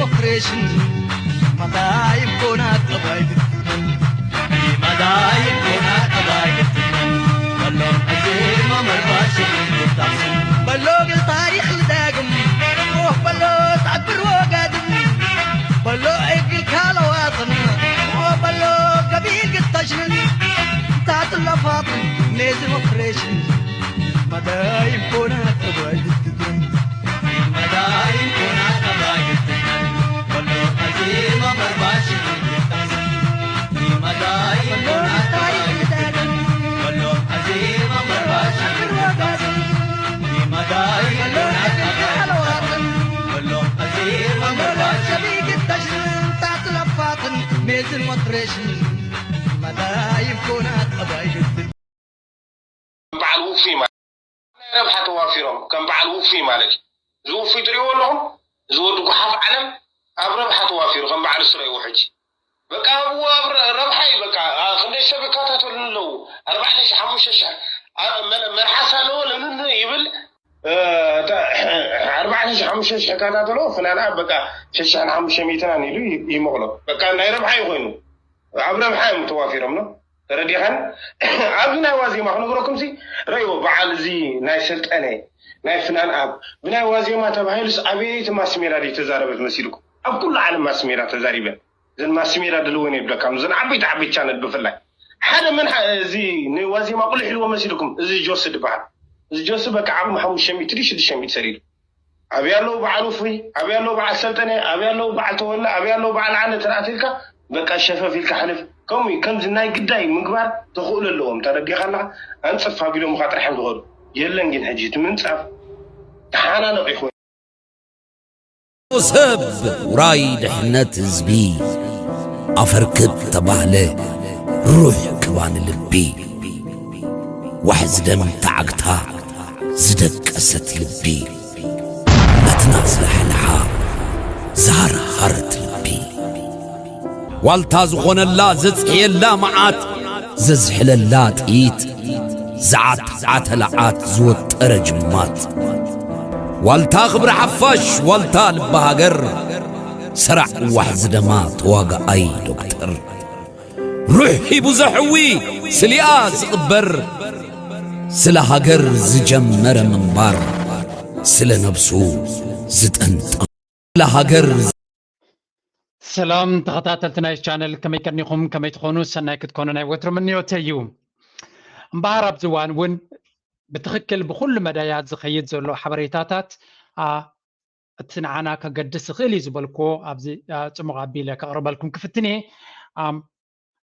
ኦፕሬሽን መዳይም ኮና ጠባይ ግጥም መዳይም ኮና ጠባይ ግጥም በሎም ሕዜማ መርባሽ ግጣም በሎ ግል ታሪኽ ልዳግም በሎ ጻብር ወጋድም በሎ እግል ካለዋጥን በሎ ገቢል ግታሽን ታጥለፋጥን ሜዝን ኦፕሬሽን መዳይም ኮና ጠባይ ግጥም ሜዝን ኦፕሬሽን መዳይም ኮና ጠባይ ግጥም በዓል ውፉይ ማለት ናይ ረብሓ ተዋፊሮም ከም በዓል ውፉይ ማለት እዩ። እዚ ውፉይ ትሪእዎ ኣለኹም። እዚ ወዲ ጉሓፍ ዓለም ኣብ ረብሓ ተዋፊሩ ከም በዓል ስረይዎ ሕጂ በቃ ኣብኡ ኣብ ረብሓ እዩ። በቃ ክንደይ ሰብ ይከታተሉ ኣለዉ። ኣርባዕተ ሺሕ ሓሙሽተ ሺሕ መልሓስ ኣለዎ ለምን ይብል። ኣርባዕተ ሺሕ ሓሙሽተ ሺሕ ይከታተሎ ፍናና በቃ ሽሽሕን ሓሙሽተ ሚእትናን ኢሉ ይመቕሎ። በቃ ናይ ረብሓ እዩ ኮይኑ ኣብ ረብሓ እዮም ተዋፊሮም ነው። ተረዲኻን ኣብዚ ናይ ዋዜማ ክነግረኩም ሲ ረእይዎ በዓል እዚ ናይ ሰልጠነ ናይ ፍናን ኣብ ብናይ ዋዜማ ተባሂሉስ ኣበየይቲ ማስሜዳ ድዩ ተዛረበት መሲልኩም? ኣብ ኩሉ ዓለም ማስሜዳ ተዛሪበን። እዘን ማስሜዳ ድልወን የብለካም እዘን ዓበይቲ ዓበይቲ ቻነል ብፍላይ ሓደ መን እዚ ንዋዜማ ቁልሕ ኢልዎ መሲልኩም? እዚ ጆሲ ዝበሃል እዚ ጆሲ በቃ ዓቕሚ ሓሙሽተ ሚእቲ ድዩ ሽዱሽተ ሚእቲ ሰሪዱ ኣበይ ኣለዉ በዓል ውፉይ ኣበይ ኣለዉ በዓል ሰልጠነ ኣበይ ኣለዉ በዓል ተወለ ኣበይ ኣለዉ በዓል ዓለ ተረኣትልካ በቃ ሸፈፍ ኢልካ ሕልፍ ከምኡ እዩ ከምዚ ናይ ግዳይ ምግባር ተኽእሎ ኣለዎም ተረዲኻ ኣለኻ ኣንፅፍ ኣቢሎምኻ ጥራሕ እዮም ዝኸዱ የለን ግን ሕጂ እቲ ምንፃፍ ተሓናነቕ ይኾን ሰብ ውራይ ድሕነት ህዝቢ ኣፈርክብ ተባህለ ሩሕ ክባን ልቢ ዋሕዚ ደም ተዓግታ ዝደቀሰት ልቢ መትና ዝለሕልሓ ዝሃርሃረት ልቢ ዋልታ ዝኾነላ ዘጽሕየላ መዓት ዘዝሕለላ ጥይት ዝዓትዓተ ለዓት ዝወጠረ ጅማት ዋልታ ክብሪ ሓፋሽ ዋልታ ልቢ ሃገር ሰራዕ ዋሕዚ ደማ ተዋጋኣይ ዶክተር ሩሕ ሂቡ ዘሕዊ ስሊኣ ዝቕበር ስለ ሃገር ዝጀመረ ምንባር ስለ ነብሱ ዝጠንጠ ስለ ሃገር ሰላም ተኸታተልቲ ናይ ቻነል ከመይ ቀኒኹም ከመይ ትኾኑ ሰናይ ክትኮኑ ናይ ወትሩ ምንዮተ እዩ እምበሃር ኣብዚ እዋን እውን ብትኽክል ብኩሉ መዳያት ዝኸይድ ዘሎ ሓበሬታታት እቲ ንዓና ከገድስ ይኽእል እዩ ዝበልክዎ ኣብዚ ፅሙቕ ኣቢለ ከቕርበልኩም ክፍትን እየ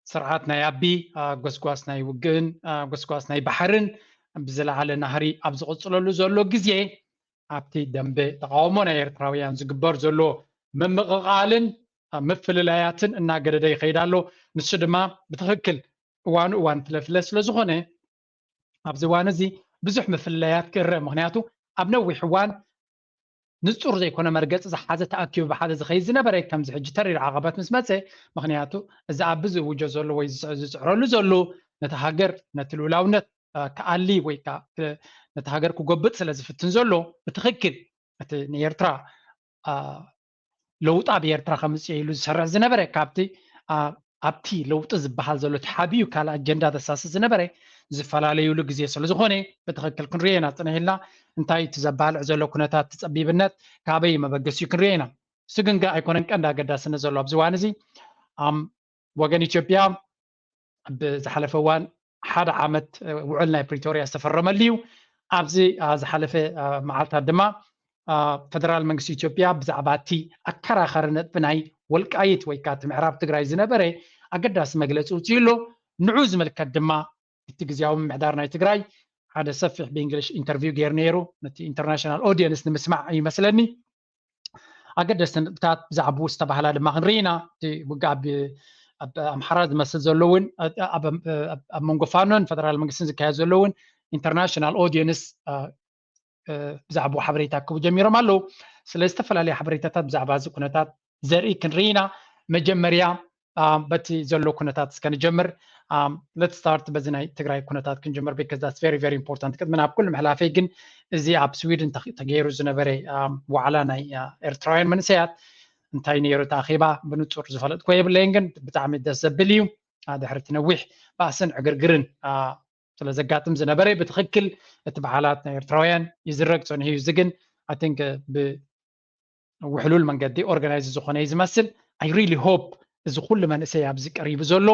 ስርዓት ናይ ኣቢ ጎስጓስ ናይ ውግእን ጎስጓስ ናይ ባሕርን ብዝለዓለ ናህሪ ኣብ ዝቕፅለሉ ዘሎ ግዜ ኣብቲ ደንበ ተቃውሞ ናይ ኤርትራውያን ዝግበር ዘሎ ምምቕቓልን ምፍልላያትን እናገደደ ይኸይድ ኣሎ። ንሱ ድማ ብትኽክል እዋኑ እዋን ፍለፍለ ስለዝኾነ ኣብዚ እዋን እዚ ብዙሕ ምፍልላያት ክእረ። ምኽንያቱ ኣብ ነዊሕ እዋን ንጹር ዘይኮነ መርገጺ ዝሓዘ ተኣኪቡ ብሓደ ዝኸይድ ዝነበረ ከምዚ ሕጂ ተሪር ዓቐበት ምስ መጸ፣ ምኽንያቱ እዚ ኣቢ ዝእውጆ ዘሎ ወይ ዝጽዕረሉ ዘሎ ነቲ ሃገር ነቲ ልኡላውነት ክኣሊ ወይ ከዓ ነቲ ሃገር ክጎብጥ ስለ ዝፍትን ዘሎ ብትኽክል እቲ ንኤርትራ ለውጢ ኣብ ኤርትራ ከምፅእ ኢሉ ዝሰርሕ ዝነበረ ካብቲ ኣብቲ ለውጢ ዝበሃል ዘሎ ተሓቢኡ ካልእ ኣጀንዳ ዘሳስብ ዝነበረ ዝፈላለዩሉ ግዜ ስለ ዝኾነ ብትኽክል ክንሪኦ ኢና ፅንሕ ኢልና እንታይ እቲ ዘባልዕ ዘሎ ኩነታት እቲ ፀቢብነት ካበይ መበገሲኡ ክንሪኦ ኢና እሱ ግን ኣይኮነን ቀንዲ ኣገዳስነት ዘሎ ኣብዚ እዋን እዚ ወገን ኢትዮጵያ ብዝሓለፈ እዋን ሓደ ዓመት ውዕል ናይ ፕሪቶርያ ዝተፈረመሉ እዩ። ኣብዚ ዝሓለፈ መዓልታት ድማ ፈደራል መንግስቲ ኢትዮጵያ ብዛዕባ እቲ ኣከራኻሪ ነጥቢ ናይ ወልቃይት ወይ ከዓ እቲ ምዕራብ ትግራይ ዝነበረ ኣገዳሲ መግለፂ ውፅኡ ኣሎ። ንዑ ዝምልከት ድማ እቲ ግዜያዊ ምምሕዳር ናይ ትግራይ ሓደ ሰፊሕ ብእንግሊሽ ኢንተርቪው ገይሩ ነይሩ። ነቲ ኢንተርናሽናል ኦዲየንስ ንምስማዕ ይመስለኒ። ኣገደስቲ ነጥብታት ብዛዕባኡ ዝተባህላ ድማ ክንርኢ ኢና። እቲ ውግእ ኣብ ኣምሓራ ዝመስል ዘሎ እውን ኣብ መንጎ ፋኖን ፈደራል መንግስትን ዝካየድ ዘሎ እውን ኢንተርናሽናል ኦዲየንስ ብዛዕባኡ ሓበሬታ ክቡ ጀሚሮም ኣለዉ። ስለ ዝተፈላለዩ ሓበሬታታት ብዛዕባ እዚ ኩነታት ዘርኢ ክንርኢ ኢና። መጀመርያ በቲ ዘሎ ኩነታት እስከ ንጀምር። Let's start በዚ ናይ ትግራይ ኩነታት ክንጀምር because that's very very important። ቅድሚ ናብ ኩሉ ምሕላፈይ ግን እዚ ኣብ ስዊድን ተገይሩ ዝነበረ ዋዕላ ናይ ኤርትራውያን መንእሰያት እንታይ ነይሩ እቲ ኣኼባ ብንጹር ዝፈለጥኮ የብለይን፣ ግን ብጣዕሚ ደስ ዘብል እዩ። ድሕሪ እቲ ነዊሕ ባእስን ዕግርግርን ስለ ዘጋጥም ዝነበረ ብትኽክል እቲ በዓላት ናይ ኤርትራውያን ይዝረግ ጸኒሑ እዩ። እዚ ግን I think ብውሕሉል መንገዲ ኦርጋናይዝ ዝኾነ እዩ ዝመስል። I really hope እዚ ኩሉ መንእሰይ ኣብዚ ቀሪቡ ዘሎ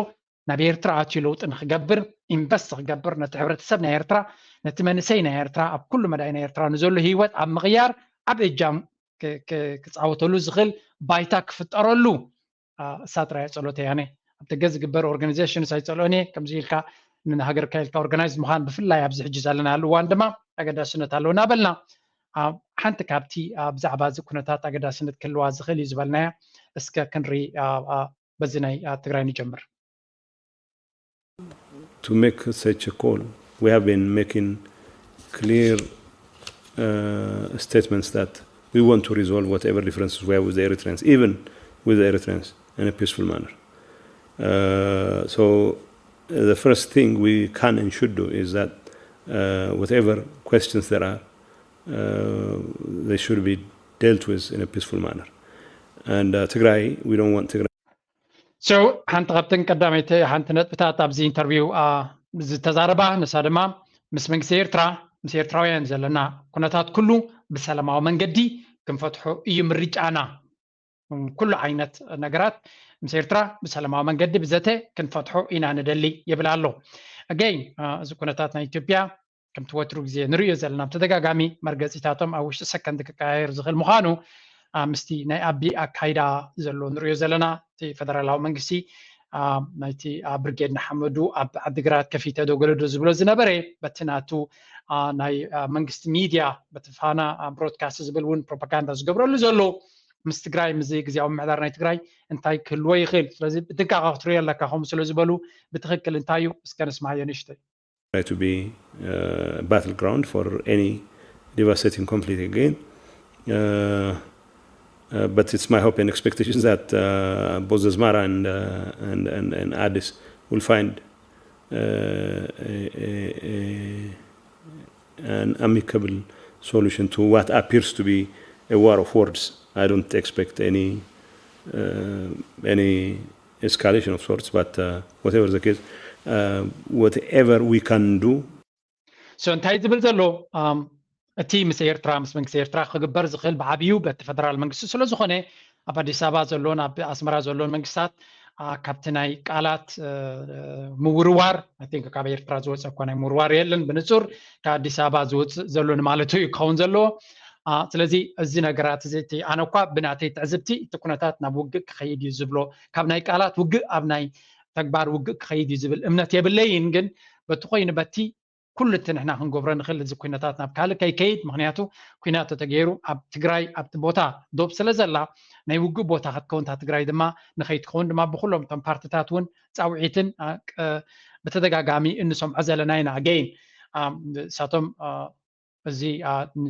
ናብ ኤርትራ ኣትዩ ለውጢ ንክገብር ኢንቨስት ክገብር ነቲ ሕብረተሰብ ናይ ኤርትራ ነቲ መንእሰይ ናይ ኤርትራ ኣብ ኩሉ መዳይ ናይ ኤርትራ ንዘሎ ህይወት ኣብ ምቕያር ዓብ እጃም ክፃወተሉ ዝኽእል ባይታ ክፍጠረሉ እሳ ጥራይ ጸሎተይ ኣነ ኣብ ደገ ዝግበር ኦርጋናይዜሽንስ ኣይጸልኦን እየ። ከምዚ ኢልካ ንሃገርካ ኢልካ ኦርጋናይዝ ምዃን ብፍላይ ኣብዚ ሕጂ ዘለናሉ እዋን ድማ ኣገዳስነት ኣለዎ እናበልና ሓንቲ ካብቲ ብዛዕባ እዚ ኩነታት ኣገዳስነት ክህልዋ ዝኽእል እዩ ዝበልናያ እስከ ክንርኢ በዚ ናይ ትግራይ ንጀምር። To make such a call, we have been making clear uh, statements that we want to resolve whatever differences we have with the Eritreans, even with the Eritreans, in a peaceful manner. Uh, so uh, the first thing we can and should do is that uh, whatever questions there are, uh, they should be dealt with in a peaceful manner. And uh, Tigray, we don't want Tigray. So ሓንቲ ካብተን ቀዳመይቲ ሓንቲ ነጥብታት ኣብዚ ኢንተርቪው ዝተዛረባ ንሳ ድማ ምስ መንግስቲ ኤርትራ ምስ ኤርትራውያን ዘለና ኩነታት ኩሉ ብሰላማዊ መንገዲ ክንፈትሖ እዩ ምርጫና። ኩሉ ዓይነት ነገራት ምስ ኤርትራ ብሰላማዊ መንገዲ ብዘተ ክንፈትሖ ኢና ንደሊ ይብል ኣሎ። ኣገይን እዚ ኩነታት ናይ ኢትዮጵያ ከምቲ ወትሩ ግዜ ንርእዮ ዘለና ብተደጋጋሚ መርገጺታቶም ኣብ ውሽጢ ሰከንድ ክቀያየር ዝኽእል ምዃኑ ምስቲ ናይ ኣቢ ኣካይዳ ዘሎ ንርእዮ ዘለና እቲ ፈደራላዊ መንግስቲ ናይቲ ብርጌድ ንሓመዱ ኣብ ዓዲግራት ከፊተ ዶ ገለዶ ዝብሎ ዝነበረ በቲ ናቱ ናይ መንግስቲ ሚድያ በቲ ፋና ብሮድካስት ዝብል እውን ፕሮፓጋንዳ ዝገብረሉ ዘሎ ምስ ትግራይ ምስ ግዜያዊ ምምሕዳር ናይ ትግራይ እንታይ ክህልዎ ይኽእል? ስለዚ ብጥንቃቐ ክትሪኦ ኣለካ ከምኡ ስለ ዝበሉ ብትኽክል እንታይ እዩ እስከ ንስማዮ ንእሽተይ። To be a battleground for any devastating conflict again. Uh, uh, but it's my hope and expectation that uh, both Asmara and, uh, and, and, and Addis will find uh, a, a, a, an amicable solution to what appears to be a war of words. I don't expect any uh, any escalation of sorts, but uh, whatever the case, uh, whatever we can do. So እንታይ ዝብል ዘሎ እቲ ምስ ኤርትራ ምስ መንግስቲ ኤርትራ ክግበር ዝኽእል ብዓብዩ በቲ ፈደራል መንግስቲ ስለ ዝኾነ ኣብ ኣዲስ ኣበባ ዘሎን ኣብ ኣስመራ ዘሎን መንግስታት ካብቲ ናይ ቃላት ምውርዋር I think ካብ ኤርትራ ዝወፀ እኳ ናይ ምውርዋር የለን ብንፁር ካብ ኣዲስ ኣበባ ዝወፅእ ዘሎ ንማለቱ እዩ ክኸውን ዘለዎ። ስለዚ እዚ ነገራት እዚ እቲ ኣነ እኳ ብናተይ ትዕዝብቲ እቲ ኩነታት ናብ ውግእ ክኸይድ እዩ ዝብሎ ካብ ናይ ቃላት ውግእ ኣብ ናይ ተግባር ውግእ ክኸይድ እዩ ዝብል እምነት የብለይን። ግን በቲ ኮይኑ በቲ ኩሉ እቲ ንሕና ክንገብሮ ንኽእል እዚ ኩነታት ናብ ካልእ ከይከይድ ምክንያቱ ኩናት ተተገይሩ ኣብ ትግራይ ኣብቲ ቦታ ዶብ ስለ ዘላ ናይ ውግእ ቦታ ክትከውን እታ ትግራይ ድማ ንኸይትኸውን ድማ ብኩሎም እቶም ፓርትታት እውን ፃውዒትን ብተደጋጋሚ እንሰምዖ ዘለና ኢና። ኣገይን እሳቶም እዚ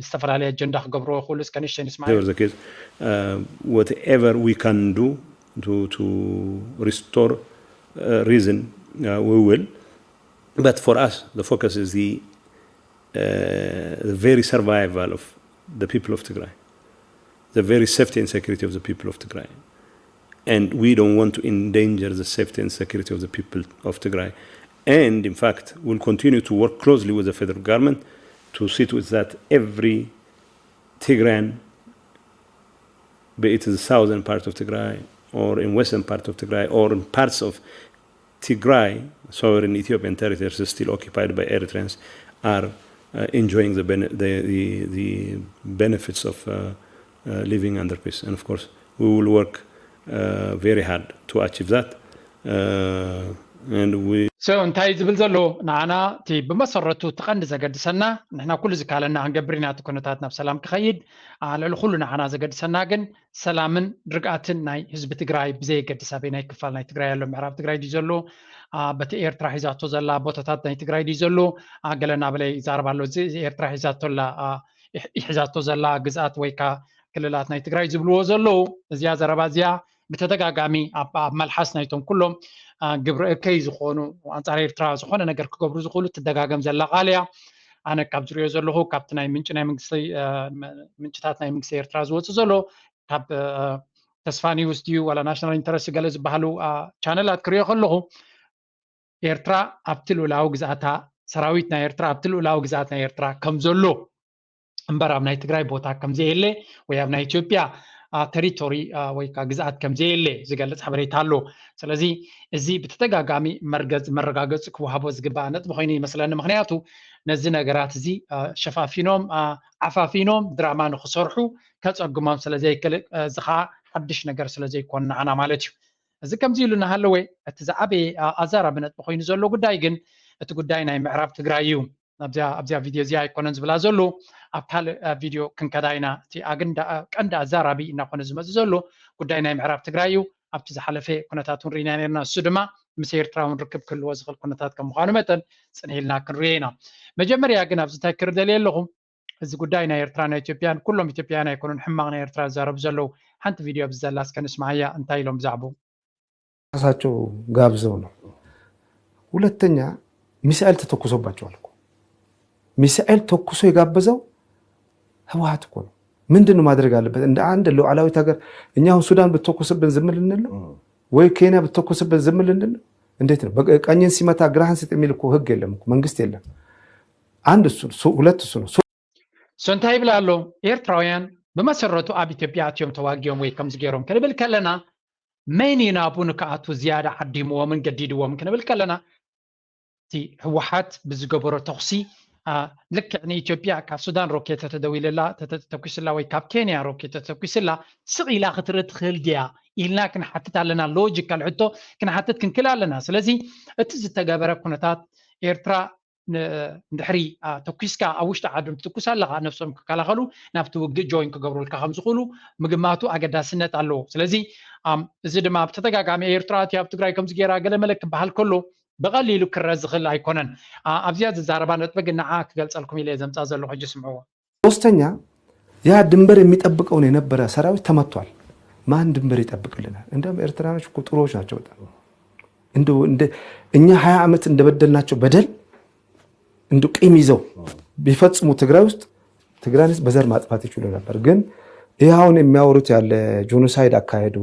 ዝተፈላለየ ኣጀንዳ ክገብርዎ ይኽእሉ እስከ ንእሽተይ ንስማዕ። Whatever the case, uh, whatever we can do to, to restore uh, reason, uh, we will. But for us, the focus is the, uh, the very survival of the people of Tigray, the very safety and security of the people of Tigray. And we don't want to endanger the safety and security of the people of Tigray. And in fact, we'll continue to work closely with the federal government to see to it that every Tigrayan, be it in the southern part of Tigray or in western part of Tigray or in parts of Tigray, sovereign Ethiopian territories still occupied by Eritreans, are uh, enjoying the, bene- the, the, the benefits of uh, uh, living under peace. And of course, we will work uh, very hard to achieve that. Uh, and we so እንታይ ዝብል ዘሎ ንዓና እቲ ብመሰረቱ እቲ ቀንዲ ዘገድሰና ንሕና ኩሉ ዝካለና ክንገብር ኢና እቲ ኩነታት ናብ ሰላም ክኸይድ ልዕሊ ኩሉ ንዓና ዘገድሰና ግን ሰላምን ርግኣትን ናይ ህዝቢ ትግራይ ብዘየገድስ ኣበይ ናይ ክፋል ናይ ትግራይ ኣሎ ምዕራብ ትግራይ ድዩ ዘሎ በቲ ኤርትራ ሒዛቶ ዘላ ቦታታት ናይ ትግራይ ድዩ ዘሎ ገለ እናበለ ይዛረብ ኣሎ እዚ ኤርትራ ሒዛቶ ኣላ ይሕዛቶ ዘላ ግዝኣት ወይ ከዓ ክልላት ናይ ትግራይ ዝብልዎ ዘለዉ እዚኣ ዘረባ እዚኣ ብተደጋጋሚ ኣብ መልሓስ ናይቶም ኩሎም ግብሪ እከይ ዝኾኑ ኣንፃር ኤርትራ ዝኾነ ነገር ክገብሩ ዝኽእሉ ትደጋገም ዘላ ቃል እያ። ኣነ ካብ ዝሪኦ ዘለኹ ካብቲ ናይ ምንጭ ናይ መንግስቲ ምንጭታት ናይ መንግስቲ ኤርትራ ዝወፅእ ዘሎ ካብ ተስፋ ኒውስ ድዩ ዋላ ናሽናል ኢንተረስት ገለ ዝበሃሉ ቻነላት ክሪኦ ከለኹ ኤርትራ ኣብቲ ልኡላዊ ግዝኣታ፣ ሰራዊት ናይ ኤርትራ ኣብቲ ልኡላዊ ግዝኣት ናይ ኤርትራ ከም ዘሎ እምበር ኣብ ናይ ትግራይ ቦታ ከም ዘየለ ወይ ኣብ ናይ ኢትዮጵያ ተሪቶሪ ወይ ከዓ ግዝኣት ከም ዘየለ ዝገልፅ ሓበሬታ ኣሎ። ስለዚ እዚ ብተደጋጋሚ መርገፅ መረጋገፂ ክወሃቦ ዝግባእ ነጥቢ ኮይኑ ይመስለኒ። ምክንያቱ ነዚ ነገራት እዚ ሸፋፊኖም ዓፋፊኖም ድራማ ንክሰርሑ ከፀግሞም ስለዘይክእል፣ እዚ ከዓ ሓድሽ ነገር ስለዘይኮን ንዓና ማለት እዩ። እዚ ከምዚ ኢሉ እናሃለወ እቲ ዝዓበየ ኣዛራቢ ነጥቢ ኮይኑ ዘሎ ጉዳይ ግን እቲ ጉዳይ ናይ ምዕራብ ትግራይ እዩ። ኣብዚኣ ቪድዮ እዚኣ ኣይኮነን ዝብላ ዘሎ፣ ኣብ ካልእ ቪድዮ ክንከዳ ኢና። እቲ ቀንዲ ኣዛራቢ እናኮነ ዝመፅእ ዘሎ ጉዳይ ናይ ምዕራብ ትግራይ እዩ። ኣብቲ ዝሓለፈ ኩነታት እውን ርኢና ነርና። እሱ ድማ ምስ ኤርትራ እውን ርክብ ክህልዎ ዝኽእል ኩነታት ከም ምዃኑ መጠን ፅንሕ ኢልና ክንሪኦ ኢና። መጀመርያ ግን ኣብዚ እንታይ ክርኢ ደልየ ኣለኹ፣ እዚ ጉዳይ ናይ ኤርትራ ናይ ኢትዮጵያን ኩሎም ኢትዮጵያውያን ኣይኮኑን ሕማቕ ናይ ኤርትራ ዝዛረቡ ዘለዉ። ሓንቲ ቪድዮ ኣብዚ ዘላ እስከ ንስማዓያ እንታይ ኢሎም ብዛዕባኡ። ራሳቸው ጋብዘው ነው። ሁለተኛ ሚሳኤል ተተኩሶባቸዋል እኮ። ሚሳኤል ተኩሶ የጋበዘው ህወሓት እኮ ነው። ምንድን ነው ማድረግ አለበት? እንደ አንድ ሉዓላዊት ሀገር እኛ አሁን ሱዳን ብትተኩስብን ዝም ልንል ነው ወይ ኬንያ ብትተኩስብን ዝም ልንል ነው? እንዴት ነው? ቀኝን ሲመታ ግራህን ስጥ የሚል እኮ ህግ የለም እኮ፣ መንግስት የለም። አንድ እሱ፣ ሁለት እሱ ነው። እሱ እንታይ ይብል ኣሎ? ኤርትራውያን ብመሰረቱ ኣብ ኢትዮጵያ ኣትዮም ተዋጊኦም ወይ ከምዚ ገይሮም ክንብል ከለና መን እዩ ናብኡ ንክኣቱ ዝያዳ ዓዲምዎምን ገዲድዎም ክንብል ከለና እቲ ህወሓት ብዝገበሮ ተኹሲ ልክዕ ንኢትዮጵያ ካብ ሱዳን ሮኬት ተተደዊልላ ተተኩስላ ወይ ካብ ኬንያ ሮኬት ተተኩስላ ስቕ ኢላ ክትርኢ ትኽእል ድያ ኢልና ክንሓትት ኣለና። ሎጂካል ሕቶ ክንሓትት ክንክእል ኣለና። ስለዚ እቲ ዝተገበረ ኩነታት ኤርትራ ድሕሪ ተኩስካ ኣብ ውሽጢ ዓዶም ትትኩስ ኣለካ ነብሶም ክከላኸሉ ናብቲ ውግእ ጆይን ክገብሩልካ ከም ዝኽእሉ ምግማቱ ኣገዳስነት ኣለዎ። ስለዚ እዚ ድማ ብተደጋጋሚ ኤርትራ እቲ ኣብ ትግራይ ከምዚ ገይራ ገለመለ ክበሃል ከሎ ብቐሊሉ ክረ ዝኽእል ኣይኮነን። ኣብዚኣ ዝዛረባ ነጥቢ ግን ንዓ ክገልፀልኩም ኢለ ዘምፃ ዘለኹ ሕጂ ስምዕዎ። ሶስተኛ ያ ድንበር የሚጠብቀውን የነበረ ሰራዊት ተመቷል። ማን ድንበር ይጠብቅልናል? እንደውም ኤርትራኖች እኮ ጥሩዎች ናቸው በጣም። እንደው እንደ እኛ ሀያ ዓመት እንደበደልናቸው በደል እንደ ቂም ይዘው ቢፈጽሙ ትግራይ ውስጥ ትግራይንስ በዘር ማጥፋት ይችሉ ነበር። ግን ይህ አሁን የሚያወሩት ያለ ጆኖሳይድ አካሄዱ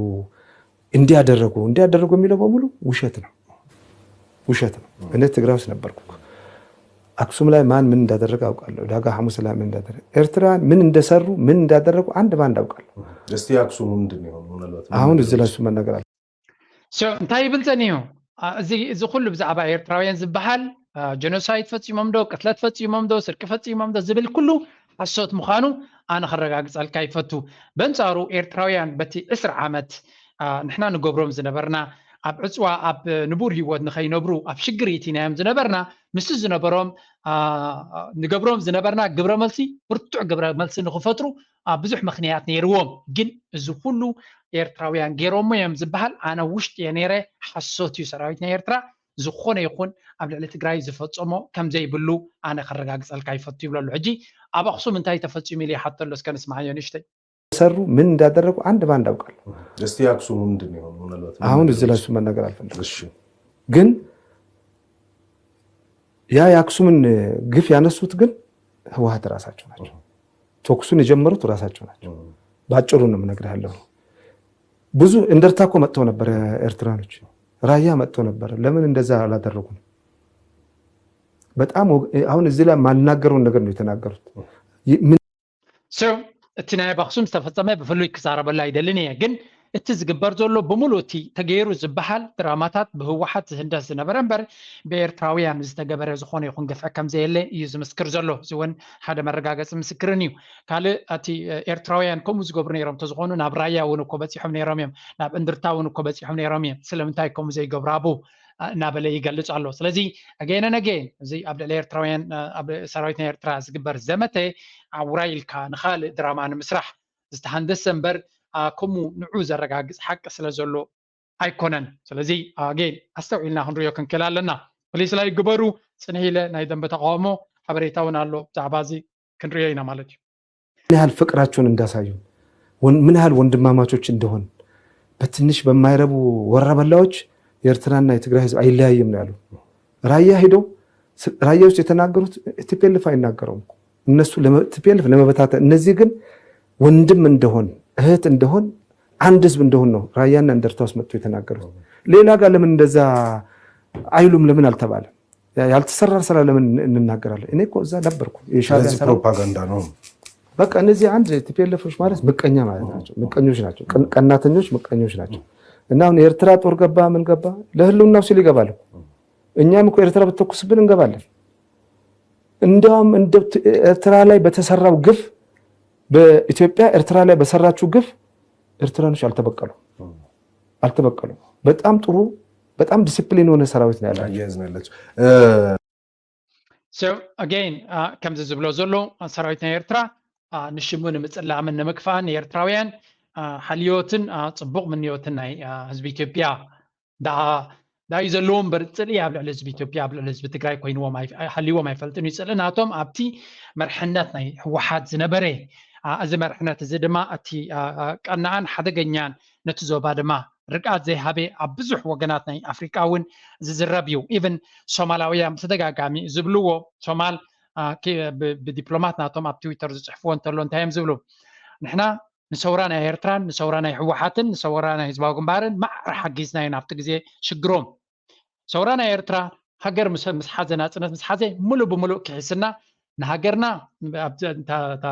እንዲያደረጉ እንዲያደረጉ የሚለው በሙሉ ውሸት ነው፣ ውሸት ነው። እኔ ትግራይ ውስጥ ነበርኩ። አክሱም ላይ ማን ምን እንዳደረገ አውቃለሁ። ዳጋ ሐሙስ ላይ ምን እንዳደረገ፣ ኤርትራውያን ምን እንደሰሩ ምን እንዳደረጉ አንድ ባንድ አውቃለሁ። እስቲ አክሱም ምንድን ነው የሆነው? ምናልባት አሁን እዚህ ላይ እሱ መነገር አለ እንታይ ይብል ጸኒሑ? እዚ ኩሉ ብዛዕባ ኤርትራውያን ዝበሃል ጀኖሳይድ ፈጺሞም ዶ፣ ቅትለት ፈጺሞም ዶ፣ ስርቂ ፈጺሞም ዶ ዝብል ኩሉ ሓሶት ምዃኑ ኣነ ከረጋግጸልካ ይፈቱ። በንጻሩ ኤርትራውያን በቲ ዕስራ ዓመት ንሕና ንገብሮም ዝነበርና ኣብ ዕፅዋ ኣብ ንቡር ህይወት ንኸይነብሩ ኣብ ሽግር ይእቲናዮም ዝነበርና ምስቲ ዝነበሮም ንገብሮም ዝነበርና ግብረ መልሲ ብርቱዕ ግብረ መልሲ ንክፈጥሩ ብዙሕ ምክንያት ነይርዎም። ግን እዚ ኩሉ ኤርትራውያን ገይሮሞ እዮም ዝበሃል ኣነ ውሽጢ እየ ነይረ። ሓሶት እዩ። ሰራዊት ናይ ኤርትራ ዝኾነ ይኹን ኣብ ልዕሊ ትግራይ ዝፈጸሞ ከምዘይብሉ ኣነ ከረጋግጸልካ ይፈቱ ይብለሉ። ሕጂ ኣብ ኣክሱም እንታይ ተፈጺሙ ኢለ ይሓተሎ እስከ ንስማዓዮ ንእሽተይ። ሰሩ ምን እንዳደረጉ አንድ ባንድ አውቃለሁ። እስቲ አክሱም ምንድን ነው የሆነው? ምናልባት አሁን እዚህ ላይ እሱ መናገር አልፈልግም። እሺ ግን ያ የአክሱምን ግፍ ያነሱት ግን ህወሓት ራሳቸው ናቸው። ተኩሱን የጀመሩት ራሳቸው ናቸው። ባጭሩ ነው የምነግርህ ያለው። ብዙ እንደርታ እኮ መጥተው ነበር ኤርትራኖች፣ ራያ መጥተው ነበር። ለምን እንደዛ አላደረጉም? በጣም አሁን እዚህ ላይ የማልናገረውን ነገር ነው የተናገሩት። ሶ እቲ ናይ ኣብ ኣክሱም ዝተፈፀመ ብፍሉይ ክዛረበሉ ኣይደልን እየ፣ ግን እቲ ዝግበር ዘሎ ብምሉእ እቲ ተገይሩ ዝበሃል ድራማታት ብህወሓት ዝህንደስ ዝነበረ እምበር ብኤርትራውያን ዝተገበረ ዝኾነ ይኹን ግፍዒ ከም ዘየለ እዩ ዝምስክር ዘሎ። እዚ እውን ሓደ መረጋገፂ ምስክርን እዩ። ካልእ እቲ ኤርትራውያን ከምኡ ዝገብሩ ነይሮም እንተዝኾኑ ናብ ራያ እውን እኮ በፂሖም ነይሮም እዮም፣ ናብ እንድርታ እውን እኮ በፂሖም ነይሮም እዮም። ስለምንታይ ከምኡ ዘይገብሩ ኣብኡ እናበለ ይገልፅ ኣሎ። ስለዚ ኣገይነ ነገይን እዚ ኣብ ልዕሊ ኤርትራውያን ኣብ ሰራዊት ናይ ኤርትራ ዝግበር ዘመተ ኣውራይ ኢልካ ንኻልእ ድራማ ንምስራሕ ዝተሃንደሰ እምበር ከምኡ ንዑ ዘረጋግፅ ሓቂ ስለ ዘሎ ኣይኮነን። ስለዚ ኣገይን ኣስተውዒልና ክንሪኦ ክንክእል ኣለና። ፕሊስ ላይክ ግበሩ። ፅንሕ ኢለ ናይ ደንበ ተቃውሞ ሓበሬታ እውን ኣሎ ብዛዕባ እዚ ክንሪኦ ኢና ማለት እዩ። ምን ያህል ፍቅራቸውን እንዳሳዩ ምን ያህል ወንድማማቾች እንደሆን በትንሽ በማይረቡ ወረበላዎች የኤርትራና የትግራይ ህዝብ አይለያይም ነው ያሉ። ራያ ሄደው ራያ ውስጥ የተናገሩት ቲፒኤልኤፍ አይናገረውም። እነሱ ቲፒኤልኤፍ ለመበታተን፣ እነዚህ ግን ወንድም እንደሆን እህት እንደሆን አንድ ህዝብ እንደሆን ነው ራያና እንደርታ ውስጥ መጥቶ የተናገሩት። ሌላ ጋር ለምን እንደዛ አይሉም? ለምን አልተባለም? ያልተሰራ ስራ ለምን እንናገራለን? እኔ እኮ እዛ ነበርኩ። የሻዕቢያ ስለዚህ ሰራዊት ፕሮፓጋንዳ ነው። በቃ እነዚህ አንድ ቲፒኤልኤፎች ማለት ምቀኛ ማለት ናቸው። ምቀኞች ናቸው። ቀን- ቀናተኞች ምቀኞች ናቸው። እና አሁን የኤርትራ ጦር ገባ ምን ገባ ለህልውናው ሲል ይገባል እኮ። እኛም እኮ ኤርትራ ብትተኩስብን እንገባለን። እንዲያውም እንደ ኤርትራ ላይ በተሰራው ግፍ፣ በኢትዮጵያ ኤርትራ ላይ በሰራችው ግፍ ኤርትራኖች አልተበቀሉም፣ አልተበቀሉም። በጣም ጥሩ፣ በጣም ዲሲፕሊን የሆነ ሰራዊት ነው ያላቸው። አያያዝ ነው ያላቸው። So again ከምዚ ዝብሎ ዘሎ ሰራዊት ናይ ኤርትራ ንሽሙ ንምፅላምን ንምክፋእን ንኤርትራውያን ሓልዮትን ፅቡቕ ምንዮትን ናይ ህዝቢ ኢትዮጵያ ዳኣ ዳዩ ዘለዎ እምበር ፅልኢ ኣብ ልዕሊ ህዝቢ ኢትዮጵያ ኣብ ልዕሊ ህዝቢ ትግራይ ኮይንዎም ኣይ- ሃልይዎም ኣይፈልጥን እዩ። ፅልኢ ናቶም ኣብቲ መርሕነት ናይ ህወሓት ዝነበረ አ፣ እዚ መርሕነት እዚ ድማ እቲ አ፣ አ፣ ቀናኣን ሓደገኛን ነቲ ዞባ ድማ ርግኣት ዘይሃበ ኣብ ብዙሕ ወገናት ናይ ኣፍሪቃ እውን ዝዝረብ እዩ። ኢቨን ሶማላውያን ብተደጋጋሚ ዝብልዎ ሶማል አ፣ ኪ- ብ- ብዲፕሎማት ናቶም ኣብ ትዊተር ዝፅሕፍዎ እንተሎ እንታይ እዮም ዝብሉ? ንሕና ንሰውራ ናይ ኤርትራን ንሰውራ ናይ ህወሓትን ንሰውራ ናይ ህዝባዊ ግንባርን ማዕረ ሓጊዝና ኢና ኣብቲ ግዜ ሽግሮም። ሰውራ ናይ ኤርትራ ሃገር ምስ ምስ ሓዘ ናፅነት ምስ ሓዘ ሙሉእ ብሙሉእ ክሒስና ንሃገርና ኣብቲ- እታ እታ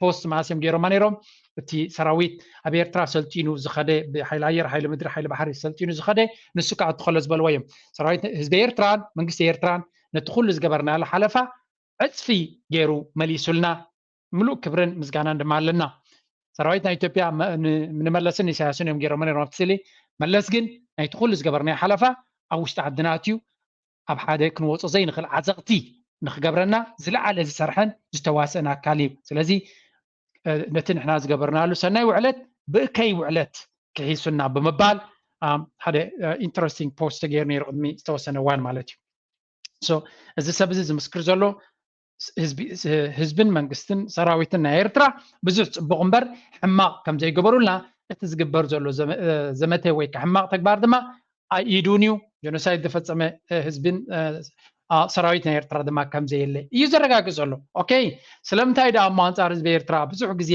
ፖስት መዓስ እዮም ገይሮማ ነይሮም? እቲ ሰራዊት ኣብ ኤርትራ ሰልጢኑ ዝኸደ ብሓይሊ ኣየር ሓይሊ ምድሪ ሓይሊ ባሕሪ ሰልጢኑ ዝኸደ ንሱ ክኣቱ ከሎ ዝበልዎ እዮም። ሰራዊት ህዝቢ ኤርትራን መንግስቲ ኤርትራን ነቲ ኩሉ ዝገበርናሉ ሓለፋ ዕፅፊ ገይሩ መሊሱልና ምሉእ ክብርን ምስጋናን ድማ ኣለና። ሰራዊት ናይ ኢትዮጵያ መ- ን- ንመለስን ኢሳያስን እዮም ገይሮሞ ነይሮም ኣብቲ ስእሊ። መለስ ግን ናይቲ ኩሉ ዝገበርናዮ ሓለፋ ኣብ ውሽጢ ዓድና ኣትዩ ኣብ ሓደ ክንወፆ ዘይንኽእል ዓዘቕቲ ንክገብረና ዝለዓለ ዝሰርሐን ዝተዋስአን ኣካል እዩ። ስለዚ እ፣ ነቲ ንሕና ዝገበርናሉ ሰናይ ውዕለት ብእከይ ውዕለት ክሒሱና ብምባል ኣም፣ ሓደ ኢንተረስቲንግ ፖስት ተገይሩ ነይሩ ቅድሚ ዝተወሰነ እዋን ማለት እዩ። So እዚ ሰብ እዚ ዝምስክር ዘሎ ህዝቢ- ህዝብን መንግስትን ሰራዊትን ናይ ኤርትራ ብዙሕ ፅቡቕ እምበር ሕማቕ ከም ዘይገበሩልና እቲ ዝግበር ዘሎ ዘመ- ዘመተ ወይ ከዓ ሕማቕ ተግባር ድማ ኣይኢዱን እዩ። ጀኖሳይድ ዝፈፀመ ህዝብን ሰራዊት ናይ ኤርትራ ድማ ከም ዘየለ እዩ ዘረጋግፅ ዘሎ። ኦኬ፣ ስለምንታይ ደኣ እሞ ኣንፃር ህዝቢ ኤርትራ ብዙሕ ግዜ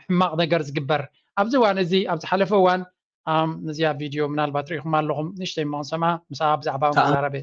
ሕማቕ ነገር ዝግበር? ኣብዚ እዋን እዚ ኣብ ዝሓለፈ እዋን እዚኣ ቪድዮ ምናልባት ርኢኹም ኣለኹም፣ ንእሽተይ እሞ ክንሰምዓ፣ ምስኣ ብዛዕባ ተኣ- ተዛረበ።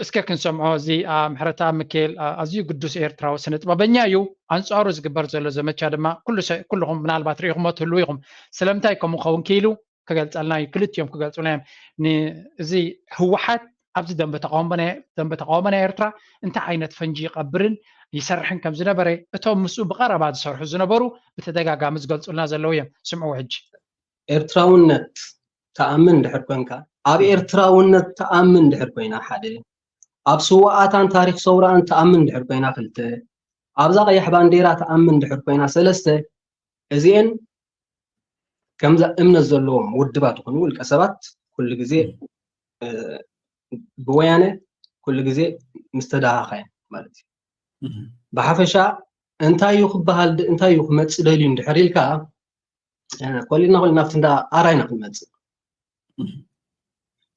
እስከ ክንሰምዖ። እዚ ምሕረተኣብ ሚካኤል ኣዝዩ ግዱስ ኤርትራዊ ስነ ጥበበኛ እዩ። ኣንጻሩ ዝግበር ዘሎ ዘመቻ ድማ ኩሉ ሰብ- ኩልኹም ምናልባት ርኢኹሞ ትህልዉ ኢኹም። ስለምንታይ ከምኡ ክኸውን ክኢሉ ክገልጸልና እዩ። ክልቲኦም ክገልጹልና እዮም። ን- እዚ ህወሓት ኣብዚ ደንበ ተቃውሞ ናይ ደንበ ተቃውሞ ናይ ኤርትራ እንታይ ዓይነት ፈንጂ ይቐብርን ይሰርሕን ከም ዝነበረ እቶም ምስኡ ብቐረባ ዝሰርሑ ዝነበሩ ብተደጋጋሚ ዝገልጹልና ዘለዉ እዮም። ስምዕዎ ሕጂ። ኤርትራውነት ትኣምን እንድሕር ኮንካ፣ ኣብ ኤርትራውነት ትኣምን እንድሕር ኮይና ሓደ፣ ኣብ ስውኣታን ታሪኽ ሰውራኣን ትኣምን እንድሕር ኮይና ክልተ፣ ኣብዛ ቀያሕ ባንዴራ ትኣምን እንድሕር ኮይና ሰለስተ፣ እዚኤን ከምዛ እምነት ዘለዎም ውድባት ይኹኑ ውልቀ ሰባት ኩሉ ግዜ ብወያነ ኩሉ ግዜ ምስተዳሃኻ እየን ማለት እዩ። ብሓፈሻ እንታይ እዩ ክበሃል እንታይ እዩ ክመፅእ ደልዩ እንድሕር ኢልካ ኮሊልና ኮሊና ኣብቲ እንዳ ኣራ ኢና ክንመፅእ።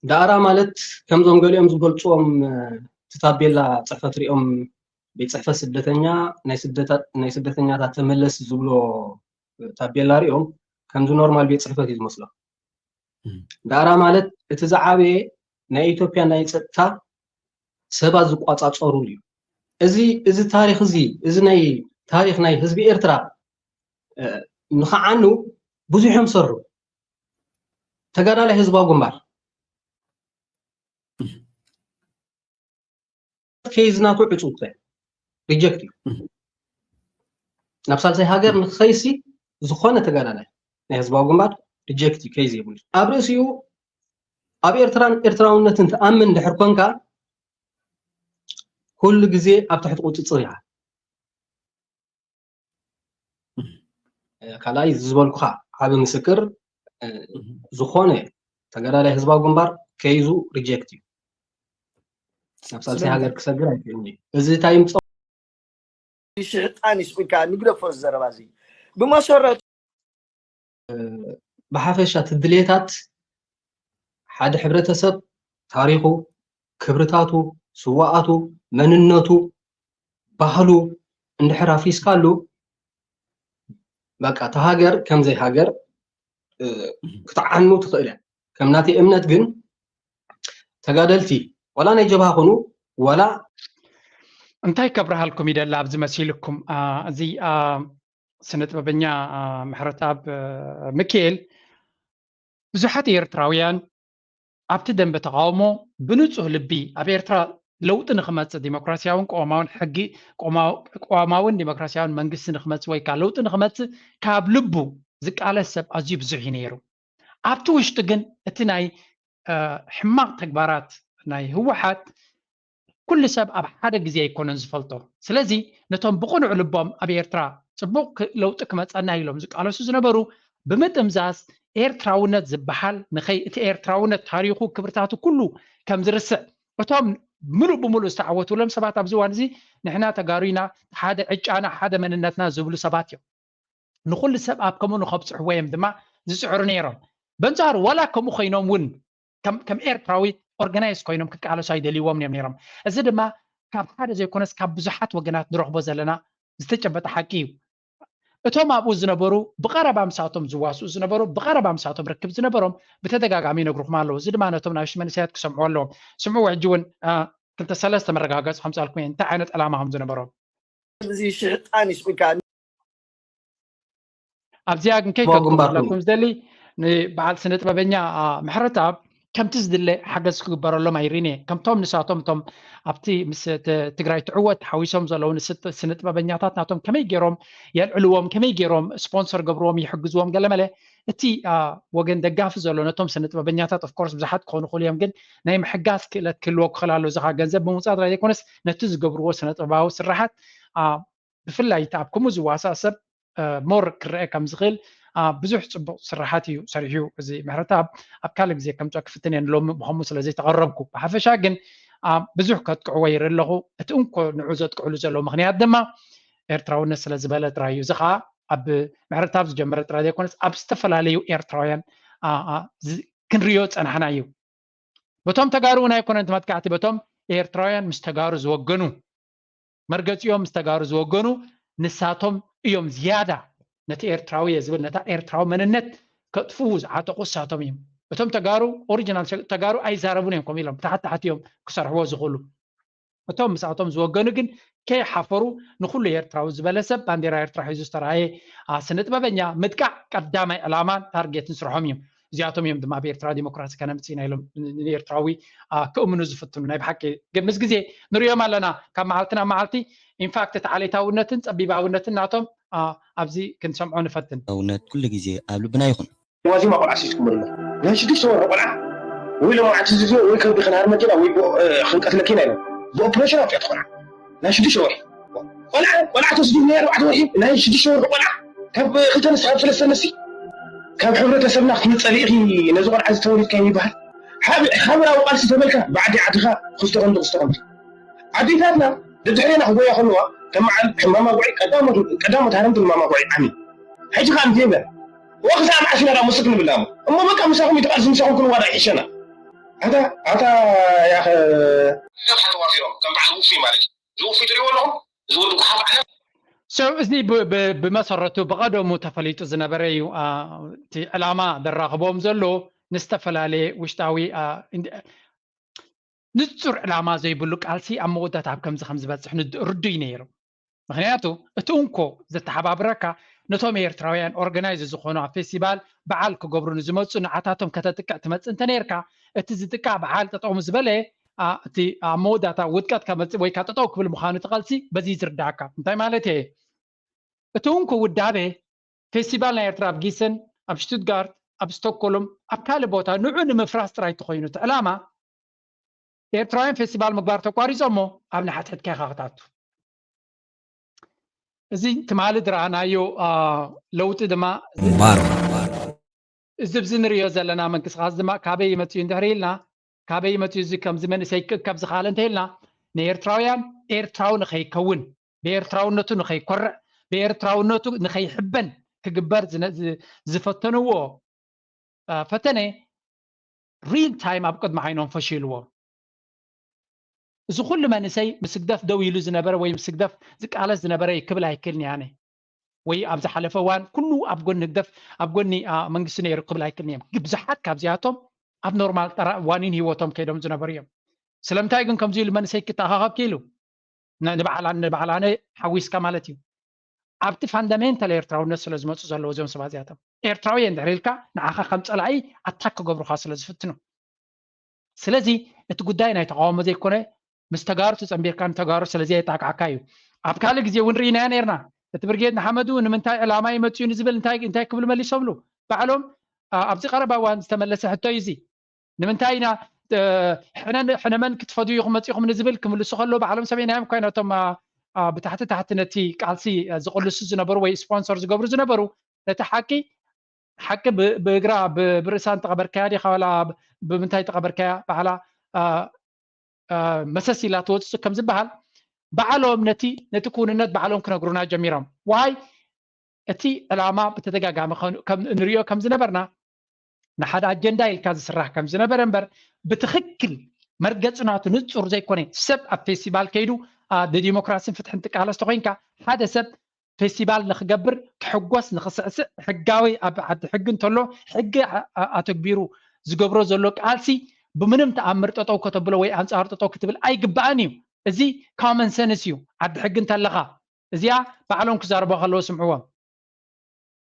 እንዳ ኣራ ማለት ከምዞም ገሊኦም ዝገልፅዎም እቲ ታቤላ ፅሕፈት ሪኦም ቤት ፅሕፈት ስደተኛ ናይ ስደተኛታት ተመለስ ዝብሎ ታቤላ ሪኦም ከምዚ ኖርማል ቤት ፅሕፈት እዩ ዝመስሎም። እንዳ ኣራ ማለት እቲ ዝዓበየ ናይ ኢትዮጵያ ናይ ፀጥታ ሰባት ዝቋፃፀሩሉ እዩ። እዚ እዚ ታሪክ እዚ እዚ ናይ ታሪክ ናይ ህዝቢ ኤርትራ ንክዓኑ ብዙሕ እዮም ዝሰርሑ። ተጋዳላይ ህዝባዊ ግንባር ኬዝ ናቱ ዕፁ ሪጀክት እዩ። ናብ ሳልሳይ ሃገር ንክኸይሲ ዝኾነ ተጋዳላይ ናይ ህዝባዊ ግንባር ሪጀክት እዩ፣ ኬዝ የብሉ። ኣብ ርእሲኡ ኣብ ኤርትራን ኤርትራውነትን ትኣምን ድሕር ኮንካ ኩሉ ግዜ ኣብ ትሕቲ ቁፅፅር ኢኻ። ካልኣይ ዝበልኩኻ ዓቢ ምስክር ዝኾነ ተጋዳላይ ህዝባዊ ግንባር ኬዙ ሪጀክት እዩ። ናብ ሳልሳይ ሃገር ክሰግር ኣይክእልን እዩ። እዚ እንታይ ይምፅኦ? ሽሕጣን ይስቁልካ ንግደፎ ዘረባ እዚ ብመሰረቱ ብሓፈሻ እቲ ድሌታት ሓደ ሕብረተሰብ ታሪኹ፣ ክብርታቱ፣ ስዋኣቱ፣ መንነቱ፣ ባህሉ እንድሕር ኣፍሪስካሉ በቃ እታ ሃገር ከምዘይ ሃገር ክትዓኑ ትኽእል እያ። ከም ናተይ እምነት ግን ተጋደልቲ ዋላ ናይ ጀብሃ ኮኑ ዋላ እንታይ ከብርሃልኩም ይደሊ ኣብዚ መሲልኩም እዚ ስነ ጥበበኛ ምሕረተኣብ ሚካኤል ብዙሓት ኤርትራውያን ኣብቲ ደንበ ተቃውሞ ብንጹህ ልቢ ኣብ ኤርትራ ለውጢ ንክመጽእ ዲሞክራሲያውን ቅዋማውን ሕጊ ቅዋማውን ዲሞክራሲያውን መንግስቲ ንክመጽእ ወይ ከዓ ለውጢ ንክመጽእ ካብ ልቡ ዝቃለስ ሰብ ኣዝዩ ብዙሕ እዩ ነይሩ። ኣብቲ ውሽጢ ግን እቲ ናይ ሕማቕ ተግባራት ናይ ህወሓት ኩሉ ሰብ ኣብ ሓደ ግዜ ኣይኮነን ዝፈልጦ። ስለዚ ነቶም ብቕኑዕ ልቦም ኣብ ኤርትራ ጽቡቕ ለውጢ ክመጸና ኢሎም ዝቃለሱ ዝነበሩ ብምጥምዛዝ ኤርትራውነት ዝበሃል ንኸይ እቲ ኤርትራውነት ታሪኹ ክብርታቱ ኩሉ ከም ዝርስዕ እቶም ምሉእ ብምሉእ ዝተዓወቱሎም ሰባት ኣብዚ እዋን እዚ ንሕና ተጋሩ ኢና፣ ሓደ ዕጫና፣ ሓደ መንነትና ዝብሉ ሰባት እዮም። ንኹሉ ሰብ ኣብ ከምኡ ንኸብፅሕዎ እዮም ድማ ዝፅዕሩ ነይሮም። በንፃሩ ዋላ ከምኡ ኮይኖም እውን ከም ኤርትራዊ ኦርጋናይዝ ኮይኖም ክቃለሱ ኣይደልይዎም እዮም ነይሮም። እዚ ድማ ካብ ሓደ ዘይኮነስ ካብ ብዙሓት ወገናት ንረኽቦ ዘለና ዝተጨበጠ ሓቂ እዩ። እቶም ኣብኡ ዝነበሩ ብቐረባ ምሳቶም ዝዋስኡ ዝነበሩ ብቐረባ ምሳቶም ርክብ ዝነበሮም ብተደጋጋሚ ይነግሩኹም ኣለዉ። እዚ ድማ ነቶም ናብሽ መንእሰያት ክሰምዑ ኣለዎም። ስምዑ ሕጂ እውን ክልተ ሰለስተ መረጋገፂ ከምፃልኩም እየ እንታይ ዓይነት ዕላማ ከም ዝነበሮም። እዚ ሽሕጣን ይስብካ ኣብዚኣ ግን ከይከትኩም ዝደሊ ንበዓል ስነ ጥበበኛ ምሕረተኣብ ከምቲ ዝድለ ሓገዝ ክግበረሎም ኣይርኢን እየ። ከምቶም ንሳቶም እቶም ኣብቲ ምስ ትግራይ ትዕወት ተሓዊሶም ዘለዉ ስነ ጥበበኛታት ናቶም ከመይ ገይሮም የልዕልዎም፣ ከመይ ገይሮም ስፖንሰር ገብርዎም፣ ይሕግዝዎም፣ ገለመለ እቲ ወገን ደጋፊ ዘሎ ነቶም ስነ ጥበበኛታት ኦፍኮርስ ብዙሓት ክኾኑ ክእሉ እዮም፣ ግን ናይ ምሕጋዝ ክእለት ክህልዎ ክኽእል ኣሎ። እዚ ከዓ ገንዘብ ብምውፃእ ጥራይ ዘይኮነስ ነቲ ዝገብርዎ ስነ ጥበባዊ ስራሓት ብፍላይ እቲ ኣብ ከምኡ ዝዋሳእ ሰብ ሞር ክረአ ከም ዝኽእል ብዙሕ ፅቡቕ ስራሓት እዩ ሰሪሑ። እዚ ምሕረተኣብ ኣብ ካልእ ግዜ ከምፅኦ ክፍትን እየ ንሎሚ ብኸምኡ ስለ ዘይተቐረብኩ። ብሓፈሻ ግን ብዙሕ ከጥቅዕዎ ይርኢ ኣለኹ። እቲ እንኮ ንዑ ዘጥቅዕሉ ዘለዉ ምኽንያት ድማ ኤርትራውነት ስለ ዝበለ ጥራይ እዩ። እዚ ከዓ ኣብ ምሕረተኣብ ዝጀመረ ጥራይ ዘይኮነስ ኣብ ዝተፈላለዩ ኤርትራውያን ክንሪኦ ዝፀናሕና እዩ። በቶም ተጋሩ እውን ኣይኮነን እቲ መጥቃዕቲ፣ በቶም ኤርትራውያን ምስ ተጋሩ ዝወገኑ መርገፂኦም ምስ ተጋሩ ዝወገኑ ንሳቶም እዮም ዝያዳ ነቲ ኤርትራዊ እየ ዝብል ነታ ኤርትራዊ መንነት ከጥፍኡ ዝዓጠቑ ንሳቶም እዮም። እቶም ተጋሩ ኦሪጂናል ተጋሩ ኣይዛረቡን እዮም ከምኡ ኢሎም ብታሕቲ ታሕቲ እዮም ክሰርሕዎ ዝኽእሉ። እቶም ምስኣቶም ዝወገኑ ግን ከይሓፈሩ ንኩሉ ኤርትራዊ ዝበለ ሰብ ባንዴራ ኤርትራ ሒዙ ዝተረኣየ ስነ ጥበበኛ ምጥቃዕ ቀዳማይ ዕላማን ታርጌትን ስርሖም እዩ። እዚኣቶም እዮም ድማ ኣብ ኤርትራ ዲሞክራሲ ከነምፅእ ኢና ኢሎም ንኤርትራዊ ክእምኑ ዝፍትኑ ናይ ብሓቂ ግን ምስ ግዜ ንሪኦም ኣለና። ካብ መዓልቲ ናብ መዓልቲ ኢንፋክት እቲ ዓሌታውነትን ፀቢባውነትን ናቶም ኣብዚ ክንሰምዖ ንፈትን። ውነት ኩሉ ግዜ ኣብ ልብና ይኹን። ዋዜማ ቆልዓ ሒዝኩም ኣሎ ናይ ሽዱሽተ ወርሒ ቆልዓ ወይ ሎማዓንቲ ዝድዮ ወይ ከብዲ ክንሃርመኪና ወይ ክንቀትለኪና ኢሎም ብኦፕሬሽን ኣውፅያት ቆልዓ ናይ ሽዱሽተ ወርሒ ቆልዓ ቆልዓ ተስዲድ ናይ ኣርባዕተ ወርሒ ናይ ሽዱሽተ ወርሒ ቆልዓ ካብ ክልተ ኣንስቲ ካብ ሰለስተ ኣንስቲ ካብ ሕብረተሰብና ክትምፀሊ ኢኺ ነዚ ቆልዓ እዚ ተወሊድካ ይበሃል። ሓበራዊ ቃልሲ ተበልካ ብዓዲ ዓድኻ ክስተ ቀንዲ ክስተ ቀንዲ ኣዴታትና ደድሕሬና ክጎያ ከለዋ ከም በዓል ሕማማ ጉዒ ቀዳሞት ሃረምቲ ሕማማ ጉዒ ዓሚ ሕጂ ከዓ እንታይ ይብለን እዋ ክሳዕ መዓስ ኢና ዳ ሙስክ ንብላ እሞ እሞ በቃ ምሳኹም ይትቃልሲ ምሳኹም ክንዋዳ ይሕሸና ኣታ ኣታ ያኸ ተዋፊሮም ከም በዓል ውፉይ ማለት እዩ ዝውፉይ ትሪእዎ ኣለኹም ዝወዱ ጉሓፍ ዓለም ሰብ እዚ ብመሰረቱ ብቐደሙ ተፈሊጡ ዝነበረ እዩ። እቲ ዕላማ ዘራኽቦም ዘሎ ንዝተፈላለየ ውሽጣዊ ንጹር ዕላማ ዘይብሉ ቃልሲ ኣብ መወዳእታ ኣብ ከምዚ ከም ዝበጽሕ ርዱይ ነይሩ። ምክንያቱ እቲ እንኮ ዘተሓባብረካ ነቶም ኤርትራውያን ኦርጋናይዝ ዝኾኑ ኣብ ፌስቲቫል በዓል ክገብሩ ንዝመፁ ንዓታቶም ከተጥቅዕ ትመፅእ እንተነይርካ እቲ ዝጥቃዕ በዓል ጠጠው ምስ በለ እቲ ኣብ መወዳእታ ውድቀት ከመፅእ ወይ ጠጠው ክብል ምዃኑ እቲ ቃልሲ በዚ ዝርዳእካ። እንታይ ማለት እየ? እቲ እንኮ ውዳቤ ፌስቲቫል ናይ ኤርትራ ኣብ ጊሰን ኣብ ሽቱትጋርት ኣብ ስቶክሆልም ኣብ ካልእ ቦታ ንዑ ንምፍራስ ጥራይ ተኾይኑ እቲ ዕላማ ኤርትራውያን ፌስቲቫል ምግባር ተቋሪጾ እሞ ኣብ ንሓትሕትካ ኢኻ ክትኣቱ። እዚ ትማሊ ዝረኣናዮ ለውጢ ድማ እምባር እዚ ብዚ ንሪኦ ዘለና ምንቅስቃስ ድማ ካበይ ይመፅእ እንድሕር ኢልና ካበይ ይመፅእ እዚ ከምዚ መንእሰይ ክእከብ ዝኸኣለ እንተ ኢልና ንኤርትራውያን ኤርትራዊ ንኸይከውን ብኤርትራውነቱ ንኸይኮርዕ ብኤርትራውነቱ ንኸይሕበን ክግበር ዝፈተንዎ ፈተነ ሪል ታይም ኣብ ቅድሚ ዓይኖም ፈሺልዎም። እዚ ኩሉ መንእሰይ ምስ ህግደፍ ደው ኢሉ ዝነበረ ወይ ምስ ህግደፍ ዝቃለስ ዝነበረ እዩ ክብል ኣይክእልን እየ ኣነ። ወይ ኣብ ዝሓለፈ እዋን ኩሉ ኣብ ጎኒ ህግደፍ ኣብ ጎኒ መንግስቲ ነይሩ ክብል ኣይክእልን እዮም። ብዙሓት ካብዚኣቶም ኣብ ኖርማል ዋኒን ህይወቶም ከይዶም ዝነበሩ እዮም። ስለምንታይ ግን ከምዚ ኢሉ መንእሰይ ክተኣኻኸብ ክኢሉ? ንባዕላነ ሓዊስካ ማለት እዩ። ኣብቲ ፋንዳሜንታል ኤርትራውነት ስለ ዝመፁ ዘለዉ እዞም ሰባት እዚኣቶም ኤርትራዊ እንድሕር ኢልካ ንዓኻ ከም ፀላኢ ኣታክ ክገብሩካ ስለ ዝፍትኑ። ስለዚ እቲ ጉዳይ ናይ ተቃውሞ ዘይኮነ ምስ ተጋሩ ተፀንቢርካ ንተጋሩ ስለዚ የጣቅዓካ እዩ። ኣብ ካልእ ግዜ እውን ርኢናዮ ነርና። እቲ ብርጌድ ንሓመዱ ንምንታይ ዕላማ ይመፅኡ ንዝብል እንታይ እንታይ ክብሉ መሊሶምሉ? ባዕሎም ኣብዚ ቀረባ እዋን ዝተመለሰ ሕቶ እዩ እዚ። ንምንታይ ኢና ሕነመን ክትፈዱ ኢኹም መፂኹም ንዝብል ክምልሱ ከለዉ ባዕሎም ሰሚዕናዮም እኳ ኢና። እቶም ብታሕቲ ታሕቲ ነቲ ቃልሲ ዝቕልሱ ዝነበሩ ወይ ስፖንሰር ዝገብሩ ዝነበሩ ነቲ ሓቂ ሓቂ ብእግራ ብርእሳ እንተቐበርካያ ዲኻ ዋላ ብምንታይ ተቐበርካያ ባዕላ መሰስ ኢላ ትወፅእ ከም ዝበሃል ባዕሎም ነቲ ነቲ ክውንነት ባዕሎም ክነግሩና ጀሚሮም። ዋይ እቲ ዕላማ ብተደጋጋሚ ከም እንሪኦ ከም ዝነበርና ንሓደ ኣጀንዳ ኢልካ ዝስራሕ ከም ዝነበረ እምበር ብትኽክል መርገፂ ናቱ ንፁር ዘይኮነ ሰብ ኣብ ፌስቲቫል ከይዱ ንዲሞክራሲን ፍትሕን ትቃለስ ተኮይንካ ሓደ ሰብ ፌስቲቫል ንክገብር ክሕጎስ ንክስዕስዕ ሕጋዊ ኣብ ዓዲ ሕጊ እንተሎ ሕጊ ኣተግቢሩ ዝገብሮ ዘሎ ቃልሲ ብምንም ተኣምር ጠጠው ከተብሎ ወይ ኣንፃር ጠጠው ክትብል ኣይግባእን እዩ። እዚ common sense እዩ። ዓዲ ሕጊ እንተለካ እዚኣ ባዕሎም ክዛረቡ ከለዎ ስምዕዎም።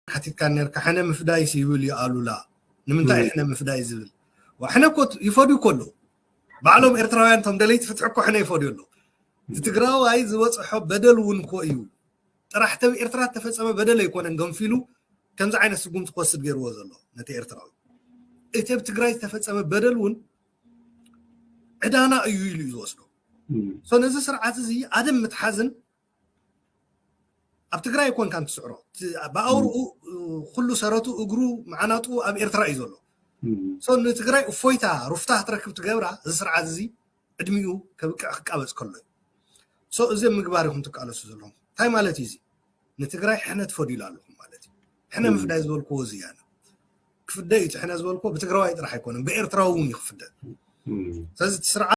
ሓቲትካ ነርካ ሕነ ምፍዳይስ ይብል እዩ ኣሉላ። ንምንታይ ሕነ ምፍዳይ ዝብል? ሕነ እኮ ይፈድዩ እኮ ኣለዉ። ባዕሎም ኤርትራውያን እቶም ደለይቲ ፍትሒ እኮ ሕነ ይፈድዩ ኣለዉ። እቲ ትግራዋይ ዝበፅሖ በደል እውን እኮ እዩ። ጥራሕ ተብ ኤርትራ ዝተፈፀመ በደል ኣይኮነን ገንፊሉ ከምዚ ዓይነት ስጉምቲ ክወስድ ገይርዎ ዘሎ ነቲ ኤርትራዊ። እቲ ኣብ ትግራይ ዝተፈፀመ በደል እውን ዕዳና እዩ ኢሉ እዩ ዝወስዶ። ነዚ ስርዓት እዚ ኣደም ምትሓዝን ኣብ ትግራይ ኣይኮንካን ትስዕሮ። ብኣውርኡ ኩሉ ሰረቱ እግሩ መዓናጡ ኣብ ኤርትራ እዩ ዘሎ። ንትግራይ እፎይታ ሩፍታ ክትረክብ ትገብራ እዚ ስርዓት እዚ ዕድሚኡ ከብቅዕ ክቃበፅ ከሎ እዩ። እዚ ምግባር ኢኹም ትቃለሱ ዘለኹም እንታይ ማለት እዩ? እዚ ንትግራይ ሕነ ትፈድዩሉ ኣለኹም ማለት እዩ። ሕነ ምፍዳይ ዝበልክዎ እዚ እያ። ክፍደ እዩ እቲ ሕነ ዝበልክዎ ብትግራዋይ ጥራሕ ኣይኮነን ብኤርትራዊ እውን እዩ ክፍደ። ስለዚ እቲ ስርዓት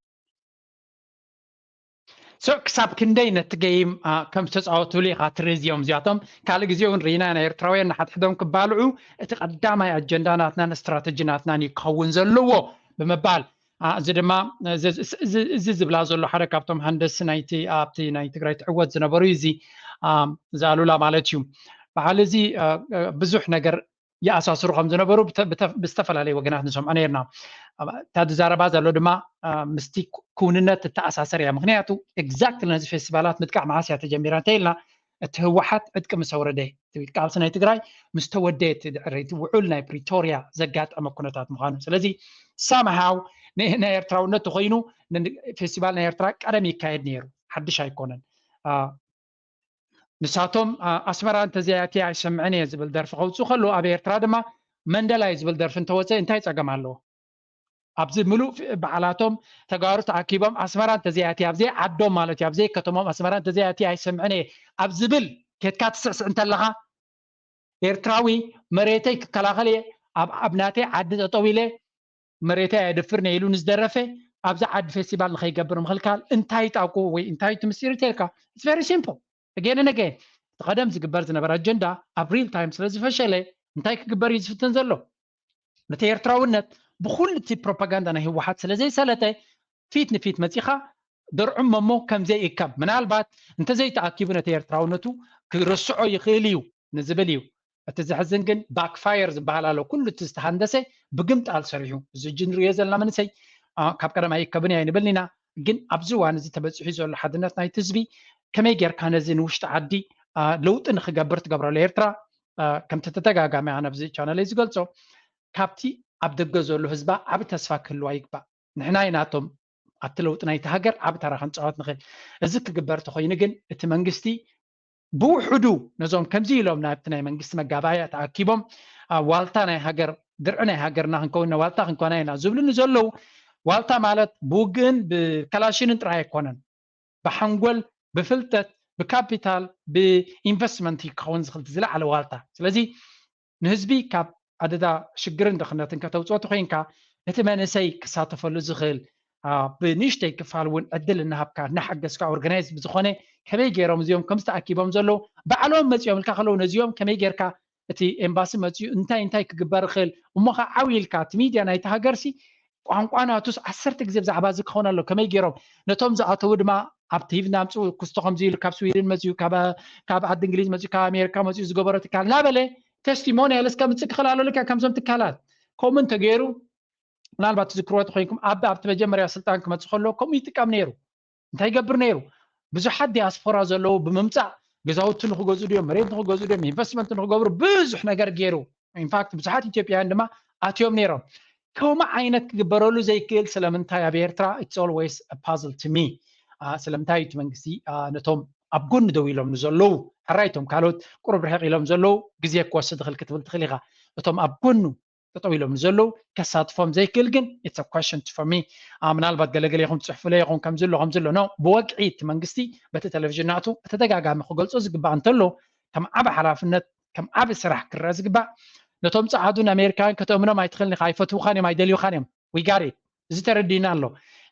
ሶ ክሳብ ክንደይ ነቲ ገይም ከም ዝተፃወቱሉ ኢኻ ትርኢ። እዚኦም እዚኣቶም ካልእ ግዜ እውን ርኢና ናይ ኤርትራውያን ንሓድሕዶም ክባልዑ እቲ ቀዳማይ ኣጀንዳ ናትናን ስትራተጂ ናትናን እዩ ክኸውን ዘለዎ ብምባል እዚ ድማ እዚ ዝብላ ዘሎ ሓደ ካብቶም ሃንደስ ናይቲ ኣብቲ ናይ ትግራይ ትዕወት ዝነበሩ እዩ እዚ ዛሉላ ማለት እዩ። በዓል እዚ ብዙሕ ነገር ይኣሳስሩ ከም ዝነበሩ ብዝተፈላለየ ወገናት ንሰምዖ ነርና። እታ ዝዛረባ ዘሎ ድማ ምስቲ ክውንነት እተኣሳሰር እያ። ምክንያቱ ኤግዛክትሊ ነዚ ፌስቲቫላት ምጥቃዕ መዓስ እያ ተጀሚራ እንተኢልና እቲ ህወሓት ዕጥቂ ምስ ኣውረደ ቃልሲ ናይ ትግራይ ምስ ተወደየ ድሕሪ ውዑል ናይ ፕሪቶርያ ዘጋጠመ ኩነታት ምዃኑ። ስለዚ ሳምሃው ናይ ኤርትራውነት ተኮይኑ ፌስቲቫል ናይ ኤርትራ ቀደም ይካየድ ነይሩ፣ ሓድሽ ኣይኮነን። ንሳቶም ኣስመራ እንተዘይኣትየ ኣይሰምዕን እየ ዝብል ደርፊ ከውፅኡ ከለዉ ኣብ ኤርትራ ድማ መንደላይ ዝብል ደርፊ እንተወፀ እንታይ ፀገም ኣለዎ? ኣብዚ ምሉእ በዓላቶም ተጋሩ ተኣኪቦም ኣስመራ እንተዘይኣትየ ኣብዘይ ዓዶም ማለት እዩ ኣብዘይ ከተሞም ኣስመራ እንተዘይኣትየ ኣይሰምዕን እየ ኣብ ዝብል ኬድካ ትስዕስዕ እንተለኻ ኤርትራዊ መሬተይ ክከላኸል እየ ኣብ ናተይ ዓዲ ጠጠው ኢለ መሬተይ ኣየድፍርን እየ ኢሉ ንዝደረፈ ኣብዚ ዓዲ ፌስቲቫል ንኸይገብር ምኽልካል እንታይ ጣቁ ወይ እንታይ እቲ ምስጢር ተልካ? It's very simple። Again and again እቲ ቀደም ዝግበር ዝነበረ ኣጀንዳ ኣብ ሪል ታይም ስለ ዝፈሸለ እንታይ ክግበር እዩ ዝፍትን ዘሎ? ነቲ ኤርትራውነት ብኩሉ እቲ ፕሮፓጋንዳ ናይ ህወሓት ስለ ዘይሰለጠ ፊት ንፊት መፂኻ ደርዑም እሞ ከም ዘይእከብ ምናልባት እንተዘይተኣኪቡ ነቲ ኤርትራውነቱ ክረስዖ ይኽእል እዩ ንዝብል እዩ። እቲ ዘሕዝን ግን ባክፋየር ዝበሃል ኣሎ። ኩሉ እቲ ዝተሃንደሰ ብግምጣል ሰሪሑ። እዚ ሕጂ ንሪኦ ዘለና መንእሰይ ካብ ቀደም ኣይከብን እያ ኣይንብልን ኢና። ግን ኣብዚ እዋን እዚ ተበፂሑ ዘሎ ሓድነት ናይቲ ህዝቢ ከመይ ጌርካ ነዚ ንውሽጢ ዓዲ ለውጢ ንክገብር ትገብረሉ? ኤርትራ ከምቲ ተደጋጋሚ ኣነ ኣብዚ ቻነለይ ዝገልፆ ካብቲ ኣብ ደገ ዘሎ ህዝባ ዓቢ ተስፋ ክህልዋ ይግባእ። ንሕና ኢና እቶም ኣብቲ ለውጢ ናይቲ ሃገር ዓቢ ተራ ክንፃወት ንኽእል። እዚ ክግበር ተኮይኑ ግን እቲ መንግስቲ ብውሕዱ ነዞም ከምዚ ኢሎም ናብቲ ናይ መንግስቲ መጋባእያ ተኣኪቦም ዋልታ ናይ ሃገር ድርዒ ናይ ሃገርና ክንከውን ዋልታ ክንኮና ኢና ዝብሉ ንዘለዉ ዋልታ ማለት ብውግእን ብከላሽንን ጥራይ ኣይኮነን። ብሓንጎል፣ ብፍልጠት፣ ብካፒታል፣ ብኢንቨስትመንት ክኸውን ዝኽእል ዝለዓለ ዋልታ። ስለዚ ንህዝቢ ካብ ኣደዳ ሽግርን ድኽነትን ከተውፅኦ ተኮይንካ እቲ መንእሰይ ክሳተፈሉ ዝኽእል ብንእሽተይ ክፋል እውን ዕድል እናሃብካ እናሓገዝካ ኦርጋናይዝ ብዝኾነ ከመይ ገይሮም እዚኦም ከምዚ ተኣኪቦም ዘለዉ ባዕሎም መፂኦም ኢልካ ከለዉ ነዚኦም ከመይ ጌርካ እቲ ኤምባሲ መፂኡ እንታይ እንታይ ክግበር ይኽእል እሞ ከዓ ዓው ኢልካ እቲ ሚድያ ናይቲ ሃገርሲ ቋንቋ ናቱስ ዓሰርተ ግዜ ብዛዕባ እዚ ክኸውን ኣሎ ከመይ ገይሮም ነቶም ዝኣተዉ ድማ ኣብቲ ሂብና ምፅኡ ክስቶ ከምዚ ኢሉ ካብ ስዊድን መፅኡ ካብ ዓዲ እንግሊዝ መፅኡ ካብ ኣሜሪካ መፅኡ ዝገበሮ ትካል እናበለ ተስቲሞኒያል እስከ ምፅእ ክኽእል ኣሎ ልክዕ ከምዞም ትካላት ከምኡ እንተገይሩ ምናልባት ትዝክርዎ ተኮይንኩም ኣብ ኣብቲ መጀመርያ ስልጣን ክመፅእ ከሎ ከምኡ ይጥቀም ነይሩ እንታይ ይገብር ነይሩ ብዙሓት ዲያስፖራ ዘለዉ ብምምፃእ ገዛውቲ ንክገዝኡ ድዮም መሬት ንክገዝኡ ድዮም ኢንቨስትመንት ንክገብሩ ብዙሕ ነገር ገይሩ ኢንፋክት ብዙሓት ኢትዮጵያውያን ድማ ኣትዮም ነይሮም ከምኡ ዓይነት ክግበረሉ ዘይክእል ስለምንታይ ኣብ ኤርትራ it's always a puzzle to me ስለምንታይ እቲ መንግስቲ ነቶም ኣብ ጎኒ ደው ኢሎም ንዘለዉ ሕራይቶም ካልኦት ቁሩብ ርሕቅ ኢሎም ዘለዉ ግዜ ክወስድ ይኽእል ክትብል ትኽእል ኢኻ እቶም ኣብ ጎኑ ጠጠው ኢሎም ንዘለዉ ከሳትፎም ዘይክእል ግን it's a question for me ምናልባት ገለገለ ይኹም ትፅሕፉለ ይኹም ከምዝሎ ከምዝሎ no ብወግዒ እቲ መንግስቲ በቲ ቴሌቪዥን ናቱ ብተደጋጋሚ ክገልፆ ዝግባእ እንተሎ ከም ዓብ ሓላፍነት ከም ዓብ ስራሕ ክረአ ዝግባእ ነቶም ፀዓዱን ኣሜሪካውያን ከተእምኖም ኣይትኽእልን ኢኻ ኣይፈትውኻን እዮም ኣይደልዩኻን እዮም we got it እዚ ተረዲእና ኣሎ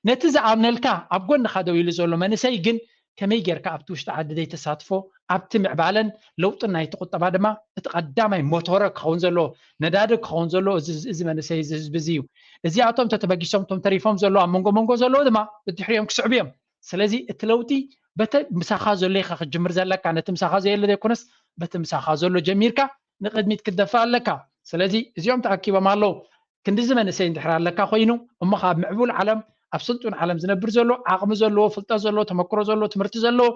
ነቲ ዝኣምነልካ ኣብ ጎንኻ ደው ኢሉ ዘሎ መንእሰይ ግን ከመይ ጌርካ ኣብቲ ውሽጢ ዓዲ ዘይተሳትፎ ኣብቲ ምዕባለን ለውጥን ናይቲ ቁጠባ ድማ እቲ ቀዳማይ ሞቶረ ክኸውን ዘለዎ ነዳዲ ክኸውን ዘለዎ እዚ መንእሰይ እዚ ህዝቢ እዚ እዩ እዚኣቶም ተተበጊሶም እቶም ተሪፎም ዘለዉ ኣብ መንጎ መንጎ ዘለዉ ድማ ድሕሪኦም ክስዕቡ እዮም ስለዚ እቲ ለውጢ በተ ምሳኻ ዘሎ ኢኻ ክትጅምር ዘለካ ነቲ ምሳኻ ዘየለ ዘይኮነስ በቲ ምሳኻ ዘሎ ጀሚርካ ንቅድሚት ክትደፍእ ኣለካ ስለዚ እዚኦም ተኣኪቦም ኣለዉ ክንድዚ መንእሰይ እንድሕር ኣለካ ኮይኑ እሞ ካብ ምዕቡል ዓለም ኣብ ስልጡን ዓለም ዝነብር ዘሎ ዓቕሚ ዘለዎ ፍልጠት ዘለዎ ተመክሮ ዘለዎ ትምህርቲ ዘለዎ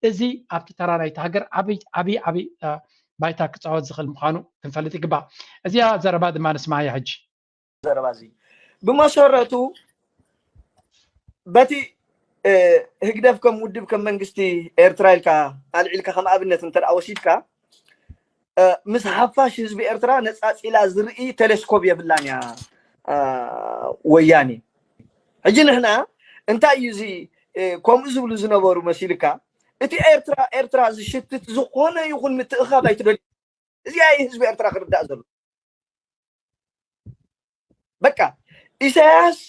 እዚ ኣብቲ ተራ ናይቲ ሃገር ዓብይ ዓብይ ዓብይ ባይታ ክፃወት ዝኽእል ምዃኑ ክንፈልጥ ይግባእ እዚኣ ዘረባ ድማ ንስማያ ሕጂ ዘረባ እዚ ብመሰረቱ በቲ ህግደፍ ከም ውድብ ከም መንግስቲ ኤርትራ ኢልካ ኣልዒልካ ከም ኣብነት እንተ ወሲድካ ምስ ሓፋሽ ህዝቢ ኤርትራ ነፃፂላ ዝርኢ ቴሌስኮፕ የብላን እያ ወያኔ ሕጂ ንሕና እንታይ እዩ እዚ ከምኡ ዝብሉ ዝነበሩ መሲልካ እቲ ኤርትራ ኤርትራ ዝሽትት ዝኾነ ይኹን ምትእኻብ ኣይትደልዩ እዚኣ እዩ ህዝቢ ኤርትራ ክርዳእ ዘሎ በቃ ኢሳያስ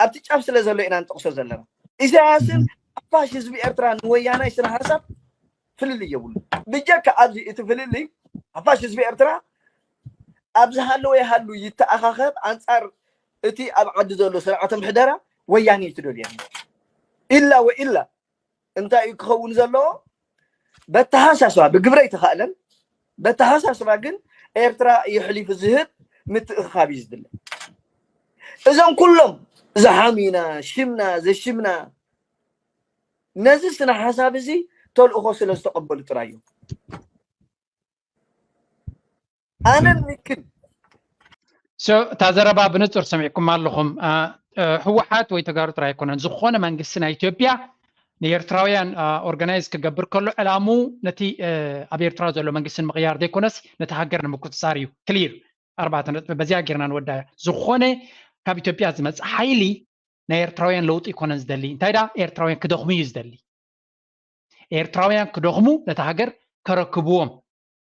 ኣብቲ ጫፍ ስለ ዘሎ ኢና ንጠቕሶ ዘለና ኢሳያስን ኣፋሽ ህዝቢ ኤርትራ ንወያናይ ስነ ሓሳብ ፍልልይ የብሉ ብጀካ ኣብዚ እቲ ፍልልይ ኣፋሽ ህዝቢ ኤርትራ ኣብ ዝሃለወ ይሃሉ ይተኣኻኸብ ኣንጻር እቲ ኣብ ዓዲ ዘሎ ስርዓተ ምሕደራ ወያኔ እዩ ትደልያ ኢላ ወኢላ እንታይ እዩ ክኸውን ዘለዎ በተሓሳስባ ብግብረ ኣይተኻእለን በተሓሳስባ ግን ኤርትራ የሕሊፉ ዝህብ ምትእኽኻብ እዩ ዝድለ እዞም ኩሎም ዝሓሚና ሽምና ዘሽምና ነዚ ስነ ሓሳብ እዚ ተልእኾ ስለ ዝተቐበሉ ጥራይ እዮም ኣነን ሚክን እታ ዘረባ ብንፁር ሰሚዕኩም ኣለኹም ህወሓት ወይ ተጋሩ ጥራይ ኣይኮነን ዝኾነ መንግስቲ ናይ ኢትዮጵያ ንኤርትራውያን ኦርጋናይዝ ክገብር ከሎ ዕላሙ ነቲ ኣብ ኤርትራ ዘሎ መንግስቲ ንምቕያር ዘይኮነስ ነቲ ሃገር ንምቁፅፃር እዩ ክሊር ኣርባዕተ ነጥቢ በዚኣ ጌርና ንወዳያ ዝኾነ ካብ ኢትዮጵያ ዝመፅእ ሓይሊ ናይ ኤርትራውያን ለውጢ ኣይኮነን ዝደሊ እንታይ ዳ ኤርትራውያን ክደኽሙ እዩ ዝደሊ ኤርትራውያን ክደኽሙ ነቲ ሃገር ከረክብዎም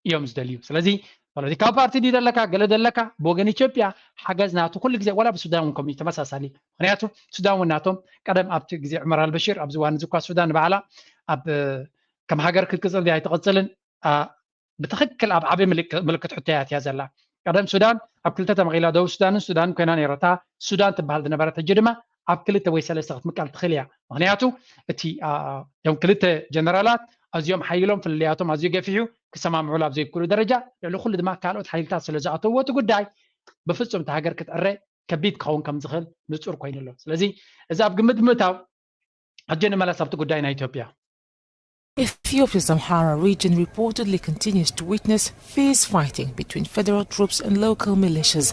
እዮም ዝደልዩ ስለዚ ፖለቲካዊ ፓርቲ ድዩ ዘለካ ገለ ዘለካ ብወገን ኢትዮጵያ ሓገዝ ናቱ ኩሉ ግዜ ዋላ ብሱዳን እውን ከምኡ ተመሳሳሊ ምክንያቱ ሱዳን እውን ናቶም ቀደም ኣብቲ ግዜ ዑመር ኣልበሽር ኣብዚ ዋን ዝኳ ሱዳን ንባዕላ ኣብ ከም ሃገር ክትቅፅል ድያ ኣይትቅፅልን ብትክክል ኣብ ዓብይ ምልክት ሕቶያት እያ ዘላ ቀደም ሱዳን ኣብ ክልተ ተመቒላ ደቡብ ሱዳንን ሱዳንን ኮይና ነይረታ ሱዳን ትበሃል ዝነበረት ሕጂ ድማ ኣብ ክልተ ወይ ሰለስተ ክትምቀል ትኽእል እያ ምክንያቱ እቲ እቶም ክልተ ጀነራላት ኣዝዮም ሓይሎም ፍልልያቶም ኣዝዩ ገፊሑ ክሰማምዑሉ ኣብ ዘይክእሉ ደረጃ ልዕሊ ኩሉ ድማ ካልኦት ሓይልታት ስለ ዝኣተውዎ እቲ ጉዳይ ብፍፁም እቲ ሃገር ክትዕረ ከቢድ ክኸውን ከም ዝኽእል ንፁር ኮይኑ ኣሎ ስለዚ እዚ ኣብ ግምት ብምእታው ሕጂ ንመለስ ኣብቲ ጉዳይ ናይ ኢትዮጵያ Ethiopia's Amhara region reportedly continues to witness fierce fighting between federal troops and local militias.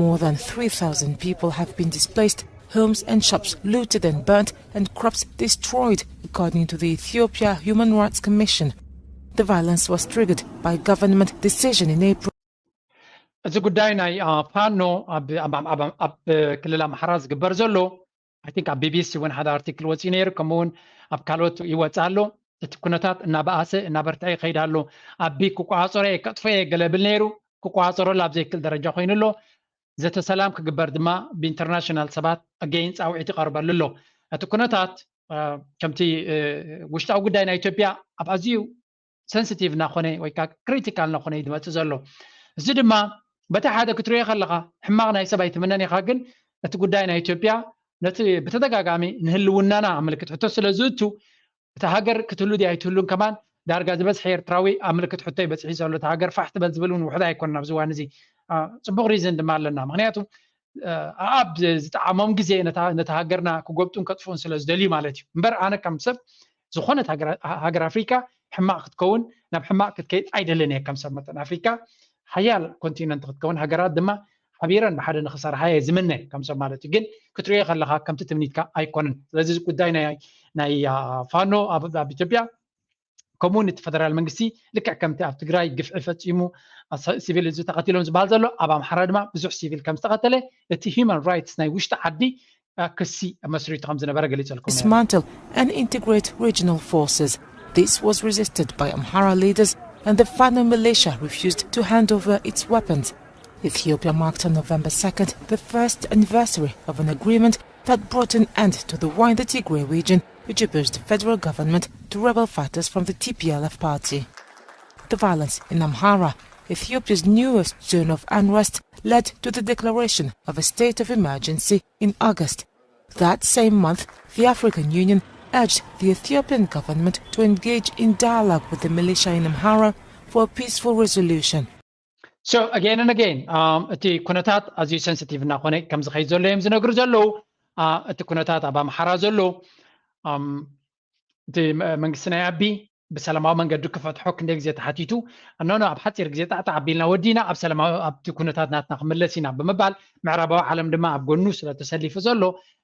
More than three thousand people have been displaced, homes and shops looted and burnt, and crops destroyed, according to the Ethiopia Human Rights Commission. The violence was triggered by government decision in April. እዚ ጉዳይ ናይ ፋኖ ኣብ ክልል ኣምሓራ ዝግበር ዘሎ I think ኣብ ቢቢሲ እውን ሓደ ኣርቲክል ወፂኡ ነይሩ ከምኡ እውን ኣብ ካልኦት ይወፅእ ኣሎ እቲ ኩነታት እናበኣሰ እናበርትዐ ይኸይድ ኣሎ ኣቢ ክቋፀሮ እየ ከጥፎ እየ ገለ ብል ነይሩ ክቋፀረሉ ኣብ ዘይክእል ደረጃ ኮይኑ ኣሎ ዘተ ሰላም ክግበር ድማ ብኢንተርናሽናል ሰባት again ፃውዒት ይቐርበሉ ኣሎ። እቲ ኩነታት ከምቲ ውሽጣዊ ጉዳይ ናይ ኢትዮጵያ ኣብ ኣዝዩ sensitive እናኾነ ወይ ከዓ critical እናኾነ እዩ ዝመፅእ ዘሎ። እዚ ድማ በቲ ሓደ ክትሪኦ ከለኻ ሕማቕ ናይ ሰብ ኣይትምነን ኢኻ፣ ግን እቲ ጉዳይ ናይ ኢትዮጵያ ነቲ ብተደጋጋሚ ንህልውናና ኣብ ምልክት ሕቶ ስለ ዝእቱ እታ ሃገር ክትህሉ ድያ ኣይትህሉን ከማን ዳርጋ ዝበዝሐ ኤርትራዊ ኣብ ምልክት ሕቶ ይበፅሒ ዘሎ። እታ ሃገር ፋሕ ትበል ዝብል እውን ውሕድ ኣይኮነን ኣብዚ እዋን እዚ። ፅቡቕ reason ድማ ኣለና። ምክንያቱ ኣኣብ ዝጠዓሞም ግዜ ነታ ሃገርና ክጎብጡን ከጥፍኡን ስለ ዝደልዩ ማለት እዩ። እምበር ኣነ ከም ሰብ ዝኾነት ሃገር ኣፍሪካ ሕማቕ ክትከውን ናብ ሕማቕ ክትከይድ ኣይደልን እየ። ከም ሰብ መጠን ኣፍሪካ ሓያል continent ክትከውን ሃገራት ድማ ሓቢረን ብሓደ ንክሰርሓ እየ ዝምነ ከም ሰብ ማለት እዩ። ግን ክትሪኦ ከለካ ከምቲ ትምኒትካ ኣይኮንን። ስለዚ እዚ ጉዳይ ናይ ፋኖ ኣብ ኢትዮጵያ ከምኡ እቲ ፈደራል መንግስቲ ልክዕ ከምቲ ኣብ ትግራይ ግፍዒ ፈፂሙ ሲቪል ህዝቢ ተቐቲሎም ዝበሃል ዘሎ ኣብ ኣምሓራ ድማ ብዙሕ ሲቪል ከም ዝተቐተለ እቲ human rights ናይ ውሽጢ ዓዲ ክሲ መስሪቱ ከም ዝነበረ ገሊፀልኩም። Dismantle and integrate regional forces. This was resisted by Amhara leaders and the Fano militia refused to hand over its weapons. Ethiopia marked on November second the first anniversary of an agreement that brought an end to the war in the Tigray region, which opposed the federal government to rebel fighters from the T P L F party. The violence in Amhara, Ethiopia's newest zone of unrest, led to the declaration of a state of emergency in August. That same month, the African Union urged the Ethiopian government to engage in dialogue with the militia in Amhara for a peaceful resolution. So again and again, um, እቲ ኩነታት ኣዝዩ sensitive እናኾነ ከም ዝኸይድ ዘሎ እዮም ዝነግሩ ዘለዉ። እቲ ኩነታት ኣብ ኣምሓራ ዘሎ እቲ መንግስቲ ናይ ኣቢ ብሰላማዊ መንገዲ ክፈትሖ ክንደይ ግዜ ተሓቲቱ፣ እኖኖ ኣብ ሓፂር ግዜ ጣዕጣዕ ኣቢልና ወዲና ኣብ ሰላማዊ ኣብቲ ኩነታት ናትና ክምለስ ኢና ብምባል ምዕራባዊ ዓለም ድማ ኣብ ጎኑ ስለ ተሰሊፉ ዘሎ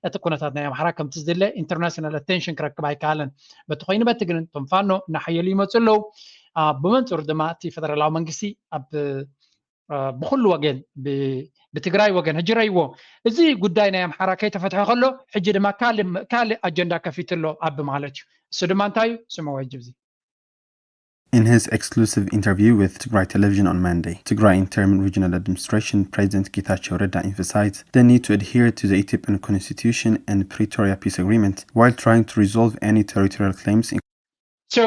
እቲ ኩነታት ናይ ኣምሓራ ከምቲ ዝድለ international attention ክረክብ ኣይከኣለን። በቲ ኮይኑ በቲ ግን እቶም ፋኖ እናሓየሉ ይመፁ ኣለዉ። ብመንፅሩ ድማ እቲ ፈደራላዊ መንግስቲ ኣብ ብኩሉ ወገን ብትግራይ ወገን ሕጂ ረይዎ እዚ ጉዳይ ናይ ኣምሓራ ከይተፈትሐ ከሎ ሕጂ ድማ ካልእ ኣጀንዳ ከፊቱ ኣሎ ኣብ ማለት እዩ። እሱ ድማ እንታይ እዩ? ስምዎ ሕጂ እዚ። In his exclusive interview with Tigray Television on Monday, Tigray Interim Regional Administration President Getachew Redda emphasized the need to adhere to the Ethiopian Constitution and Pretoria Peace Agreement while trying to resolve any territorial claims. So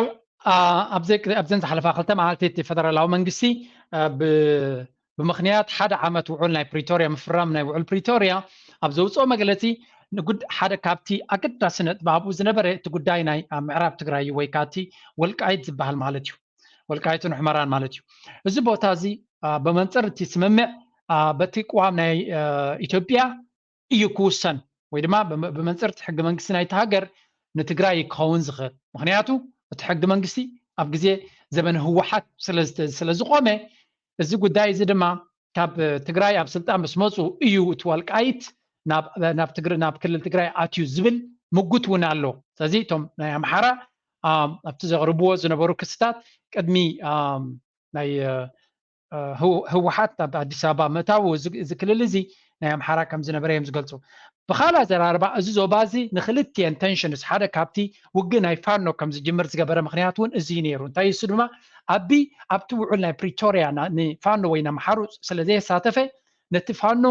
ኣብዘን ዝሓለፋ ክልተ መዓልቲ እቲ ፈደራላዊ መንግስቲ ብምኽንያት ሓደ ዓመት ውዑል ናይ ፕሪቶርያ ምፍራም ናይ ውዑል ፕሪቶርያ ኣብ ዘውፅኦ መግለፂ ንጉድ ሓደ ካብቲ ኣገዳሲ ነጥቢ ኣብኡ ዝነበረ እቲ ጉዳይ ናይ ምዕራብ ትግራይ እዩ ወይ ካቲ ወልቃይት ዝበሃል ማለት እዩ። ወልቃይትን ሑመራን ማለት እዩ። እዚ ቦታ እዚ ብመንፅር እቲ ስምምዕ በቲ ቅዋም ናይ ኢትዮጵያ እዩ ክውሰን ወይ ድማ ብመንፅርቲ ሕጊ መንግስቲ ናይቲ ሃገር ንትግራይ ክኸውን ዝኽእል። ምክንያቱ እቲ ሕጊ መንግስቲ ኣብ ግዜ ዘበነ ህወሓት ስለ ዝቆመ እዚ ጉዳይ እዚ ድማ ካብ ትግራይ ኣብ ስልጣን ምስ መፁ እዩ እቲ ወልቃይት ናብ ክልል ትግራይ ኣትዩ ዝብል ምጉት እውን ኣሎ። ስለዚ እቶም ናይ ኣምሓራ ኣብቲ ዘቕርብዎ ዝነበሩ ክስታት ቅድሚ ናይ ህወሓት ኣብ ኣዲስ ኣበባ ምእታው እዚ ክልል እዚ ናይ ኣምሓራ ከም ዝነበረ እዮም ዝገልፁ። ብካልእ ኣዘራርባ እዚ ዞባ እዚ ንክልቲኤን tensions ሓደ ካብቲ ውግእ ናይ ፋኖ ከም ዝጅምር ዝገበረ ምክንያት እውን እዚ እዩ ነይሩ። እንታይ እሱ ድማ ኣቢ ኣብቲ ውዑል ናይ ፕሪቶርያ ንፋኖ ወይ ንኣምሓሩ ስለ ዘየሳተፈ ነቲ ፋኖ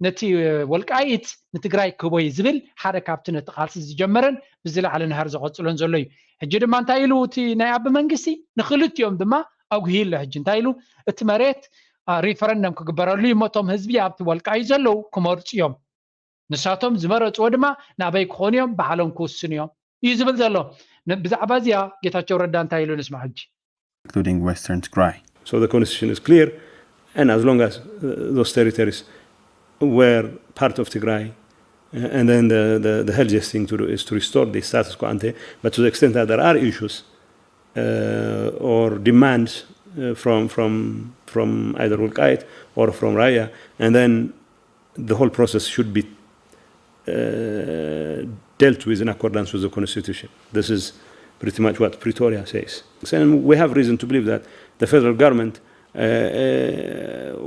ነቲ ወልቃይት ንትግራይ ክህቦ እዩ ዝብል ሓደ ካብቲ ነቲ ቃልሲ ዝጀመረን ብዝለዓለ ናህር ዘቐፅሎን ዘሎ እዩ። ሕጂ ድማ እንታይ ኢሉ እቲ ናይ ኣቢ መንግስቲ ንክልቲኦም ድማ ኣጉሂ ኣሎ። ሕጂ እንታይ ኢሉ እቲ መሬት referendum ክግበረሉ እዩ እሞ እቶም ህዝቢ ኣብቲ ወልቃይት ዘለዉ ክመርፁ እዮም። ንሳቶም ዝመረፅዎ ድማ ናበይ ክኾኑ እዮም ባዕሎም ክውስኑ እዮም እዩ ዝብል ዘሎ። ብዛዕባ እዚኣ ጌታቸው ረዳ እንታይ ኢሉ ንስማ ሕጂ። Including Western Tigray. So the constitution is clear, and as long as uh, those territories were part of Tigray, uh, and then the, the, the healthiest thing to do is to restore the status quo ante. But to the extent that there are issues uh, or demands uh, from from from either Wolkait or from Raya, and then the whole process should be uh, dealt with in accordance with the constitution. This is pretty much what Pretoria says. And we have reason to believe that the federal government uh, uh,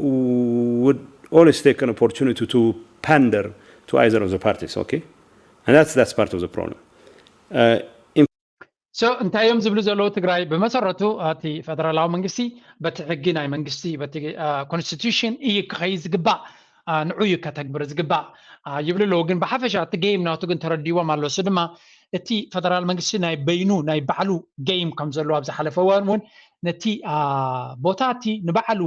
would always take an opportunity to pander to either of the parties, okay? And that's, that's part of the problem. Uh, so እንታይ እዮም ዝብሉ ዘለዉ? ትግራይ ብመሰረቱ እቲ ፈደራላዊ መንግስቲ በቲ ሕጊ ናይ መንግስቲ በቲ ኮንስቲቱሽን እዩ ክኸይድ ዝግባእ። ንዑ እዩ ከተግብር ዝግባእ ይብሉ ኣለዉ። ግን ብሓፈሻ እቲ ጌም ናቱ ግን ተረዲዎም ኣሎ። እሱ ድማ እቲ ፈደራል መንግስቲ ናይ በይኑ ናይ ባዕሉ ጌም ከም ዘለዎ ኣብ ዝሓለፈ እዋን እውን ነቲ ቦታ እቲ ንባዕሉ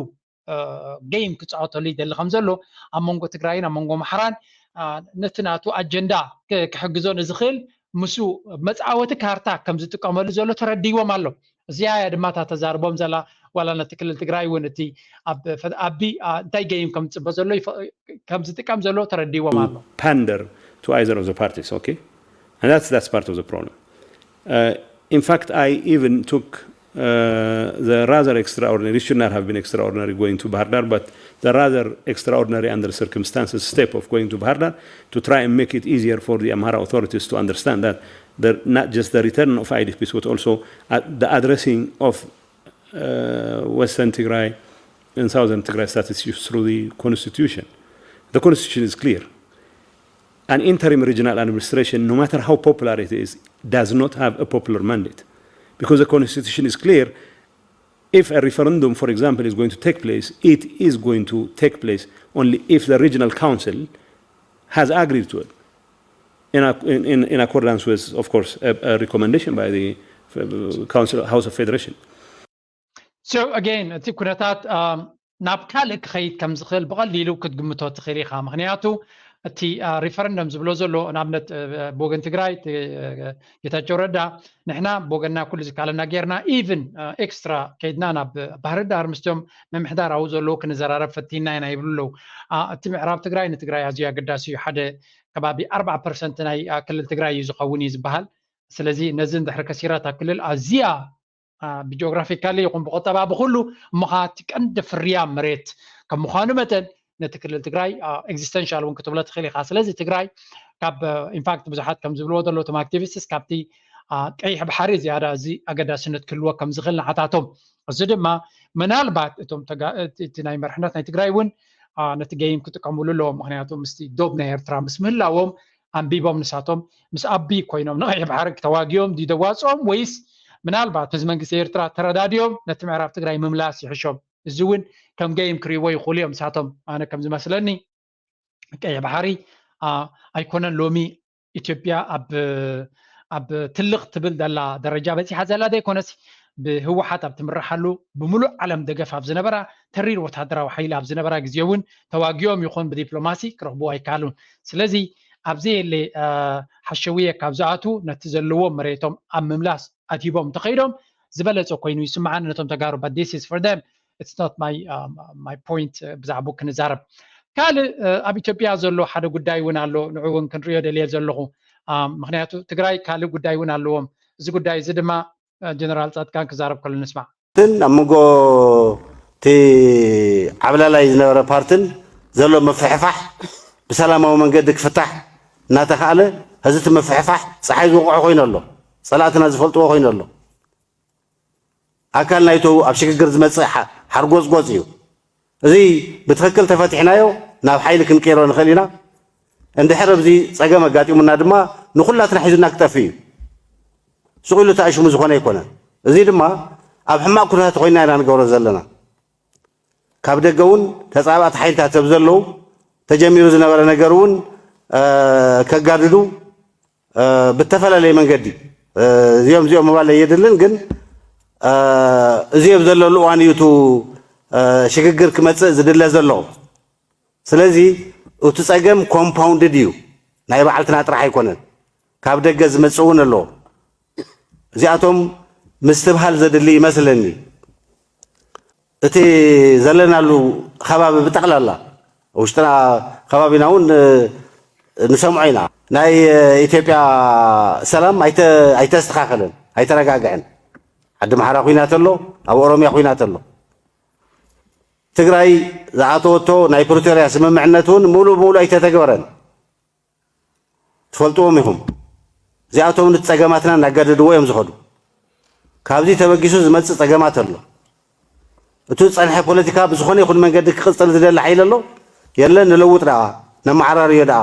ጌም ክፃወተሉ ይደሊ ከም ዘሎ ኣብ መንጎ ትግራይን ኣብ መንጎ ኣምሓራን ነቲ ናቱ ኣጀንዳ ክሕግዞ ንዝኽእል ምስ መፃወቲ ካርታ ከም ዝጥቀመሉ ዘሎ ተረዲዎም ኣሎ። እዚኣ እያ ድማ እታ ተዛርቦም ዘላ ዋላ ነቲ ክልል ትግራይ እውን እቲ ኣቢ እንታይ ገይም ከም ዝፅበ ዘሎ ከም ዝጥቀም ዘሎ ተረዲዎም ኣሎ። Pander to either of the parties, okay? And that's that's part of the problem. Uh, in fact, I even took uh, the rather extraordinary, it should not have been extraordinary going to Bahar Dar, but the rather extraordinary under circumstances step of going to Bahar Dar to try and make it easier for the Amhara authorities to understand that the, not just the return of I D Ps, but also uh, the addressing of uh, Western Tigray and Southern Tigray status issues through the constitution. The constitution is clear. An interim regional administration, no matter how popular it is, does not have a popular mandate. Because the constitution is clear, if a referendum, for example, is going to take place, it is going to take place only if the regional council has agreed to it in, in, in accordance with, of course, a, a recommendation by the uh, Council, House of Federation. So again, እቲ ኩነታት ናብ ካልእ ክኸይድ ከም ዝኽእል ብቐሊሉ ክትግምቶ ትኽእል ኢኻ። ምክንያቱ እቲ ሪፈረንደም ዝብሎ ዘሎ ንኣብነት ብወገን ትግራይ ጌታቸው ረዳ ንሕና ብወገንና ኩሉ ዝከኣለና ጌርና ኢቭን ኤክስትራ ከይድና ናብ ባህር ዳር ምስቶም ምምሕዳር ኣብኡ ዘለዉ ክንዘራረብ ፈቲና ኢና ይብሉ ኣለዉ። እቲ ምዕራብ ትግራይ ንትግራይ ኣዝዩ ኣገዳሲ እዩ። ሓደ ከባቢ ኣርብዓ ፐርሰንት ናይ ክልል ትግራይ እዩ ዝኸውን እዩ ዝበሃል። ስለዚ ነዚ እንድሕሪ ከሲራ እታ ክልል ኣዝያ ብጂኦግራፊካሊ ይኹን ብቁጠባ ብኩሉ እሞ ከዓ እቲ ቀንዲ ፍርያ መሬት ከም ምዃኑ መጠን ነቲ ክልል ትግራይ ኤግዚስተንሻል እውን ክትብሎ ትኽእል ኢኻ። ስለዚ ትግራይ ካብ ኢንፋክት ብዙሓት ከም ዝብልዎ ዘለዉ እቶም ኣክቲቪስትስ ካብቲ ቀይሕ ባሕሪ ዝያዳ እዚ ኣገዳስነት ክህልዎ ከም ዝኽእል ንዓታቶም። እዚ ድማ ምናልባት እቶም እቲ ናይ መርሕነት ናይ ትግራይ እውን ነቲ ገይም ክጥቀምሉ ኣለዎም። ምክንያቱ ምስቲ ዶብ ናይ ኤርትራ ምስ ምህላዎም ኣንቢቦም ንሳቶም ምስ ኣቢ ኮይኖም ንቀይሕ ባሕሪ ተዋጊኦም ድዩ ደዋፅኦም ወይስ ምናልባት ምስ መንግስቲ ኤርትራ ተረዳዲኦም ነቲ ምዕራብ ትግራይ ምምላስ ይሕሾም። እዚ እውን ከም ገይም ክሪእዎ ይኽእሉ እዮም ንሳቶም። ኣነ ከም ዝመስለኒ ቀይሕ ባሕሪ ኣይኮነን ሎሚ ኢትዮጵያ ኣብ ኣብ ትልቕ ትብል ዘላ ደረጃ በፂሓ ዘላ ዘይኮነስ ብህወሓት ኣብ ትምርሓሉ ብምሉእ ዓለም ደገፍ ኣብ ዝነበራ ተሪር ወታደራዊ ሓይሊ ኣብ ዝነበራ ግዜ እውን ተዋጊኦም ይኹን ብዲፕሎማሲ ክረኽብዎ ኣይከኣሉን። ስለዚ ኣብ ዘየለ ሓሸውየ ካብ ዝኣትዉ ነቲ ዘለዎ መሬቶም ኣብ ምምላስ ኣድሂቦም እንተኸይዶም ዝበለፀ ኮይኑ ይስምዓኒ ነቶም ተጋሩ but this is for them it's not my my point ብዛዕባኡ ክንዛረብ። ካልእ ኣብ ኢትዮጵያ ዘሎ ሓደ ጉዳይ እውን ኣሎ ንዑ እውን ክንሪኦ ደልየ ዘለኹ ምክንያቱ ትግራይ ካልእ ጉዳይ እውን ኣለዎም። እዚ ጉዳይ እዚ ድማ ጀነራል ፃድቃን ክዛረብ ከሎ ንስማዕ። ግን ኣብ መንጎ እቲ ዓብላላይ ዝነበረ ፓርትን ዘሎ ምፍሕፋሕ ብሰላማዊ መንገዲ ክፍታሕ እናተኻእለ ሕዚ እቲ ምፍሕፋሕ ፀሓይ ዝወቕዖ ኮይኑ ኣሎ። ፀላእትና ዝፈልጥዎ ኮይኑ ኣሎ። ኣካል ናይቶ ኣብ ሽግግር ዝመፅእ ሓርጎፅጎፅ እዩ። እዚ ብትኽክል ተፈቲሕናዮ ናብ ሓይሊ ክንቀይሮ ንኽእል ኢና። እንድሕር ኣብዚ ፀገም ኣጋጢሙና ድማ ንኹላትና ሒዙና ክጠፍእ እዩ። ስቕ ኢሉ ተኣሽሙ ዝኾነ ኣይኮነን። እዚ ድማ ኣብ ሕማቕ ኩነታት ኮይና ኢና ንገብሮ ዘለና። ካብ ደገ እውን ተፃባእቲ ሓይልታት ሰብ ዘለዉ ተጀሚሩ ዝነበረ ነገር እውን ከጋድዱ ብተፈላለየ መንገዲ እዚኦም እዚኦም ምባል የድልን ግን እዚ ኣብ ዘለሉ እዋን እዩ እቲ ሽግግር ክመፅእ ዝድለ ዘሎ። ስለዚ እቲ ፀገም ኮምፓውንድድ እዩ፣ ናይ ባዕልትና ጥራሕ ኣይኮነን፣ ካብ ደገ ዝመፅእ እውን ኣሎ። እዚኣቶም ምስትብሃል ዘድሊ ይመስለኒ። እቲ ዘለናሉ ከባቢ ብጠቕላላ ውሽጥና ከባቢና እውን ንሰምዖ ኢና። ናይ ኢትዮጵያ ሰላም ኣይተስተኻኸለን፣ ኣይተረጋግዐን። ዓዲ ኣምሓራ ኩናት ኣሎ፣ ኣብ ኦሮሚያ ኩናት ኣሎ። ትግራይ ዝኣተወቶ ናይ ፕሪቶርያ ስምምዕነት እውን ሙሉእ ብሙሉእ ኣይተተግበረን። ትፈልጥዎም ኢኹም። እዚኣቶም ነቲ ፀገማትና እናጋደድዎ እዮም ዝኸዱ። ካብዚ ተበጊሱ ዝመፅእ ፀገማት ኣሎ። እቲ ዝፀንሐ ፖለቲካ ብዝኾነ ይኹን መንገዲ ክቕፅል ዝደሊ ሓይሊ ኣሎ? የለን፣ ንለውጥ ደኣ፣ ነመዓራርዮ ደኣ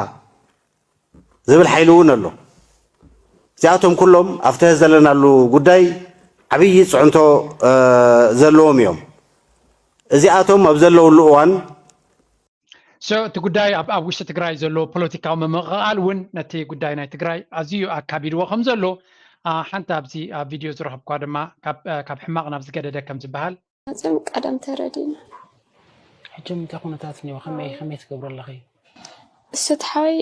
ዝብል ሓይሊ እውን ኣሎ። እዚኣቶም ኩሎም ኣብቲ ዘለናሉ ጉዳይ ዓብዪ ፅዕንቶ ዘለዎም እዮም። እዚኣቶም ኣብ ዘለውሉ እዋን So እቲ ጉዳይ ኣብ ኣብ ውሽጢ ትግራይ ዘሎ ፖለቲካዊ ምምቕቓል እውን ነቲ ጉዳይ ናይ ትግራይ ኣዝዩ ኣካቢድዎ ከም ዘሎ፣ አ፣ ሓንቲ ኣብዚ ኣብ ቪድዮ ዝረኸብኳ ድማ ካብ አ፣ ካብ ሕማቕ ናብ ዝገደደ ከም ዝበሃል። መፅም ቀደም ተረዲና። ሕጂ እንታይ ኩነታት እኒኦ? ከመይ ከመይ ትገብሩ ኣለኺ? እሱ ተሓወይ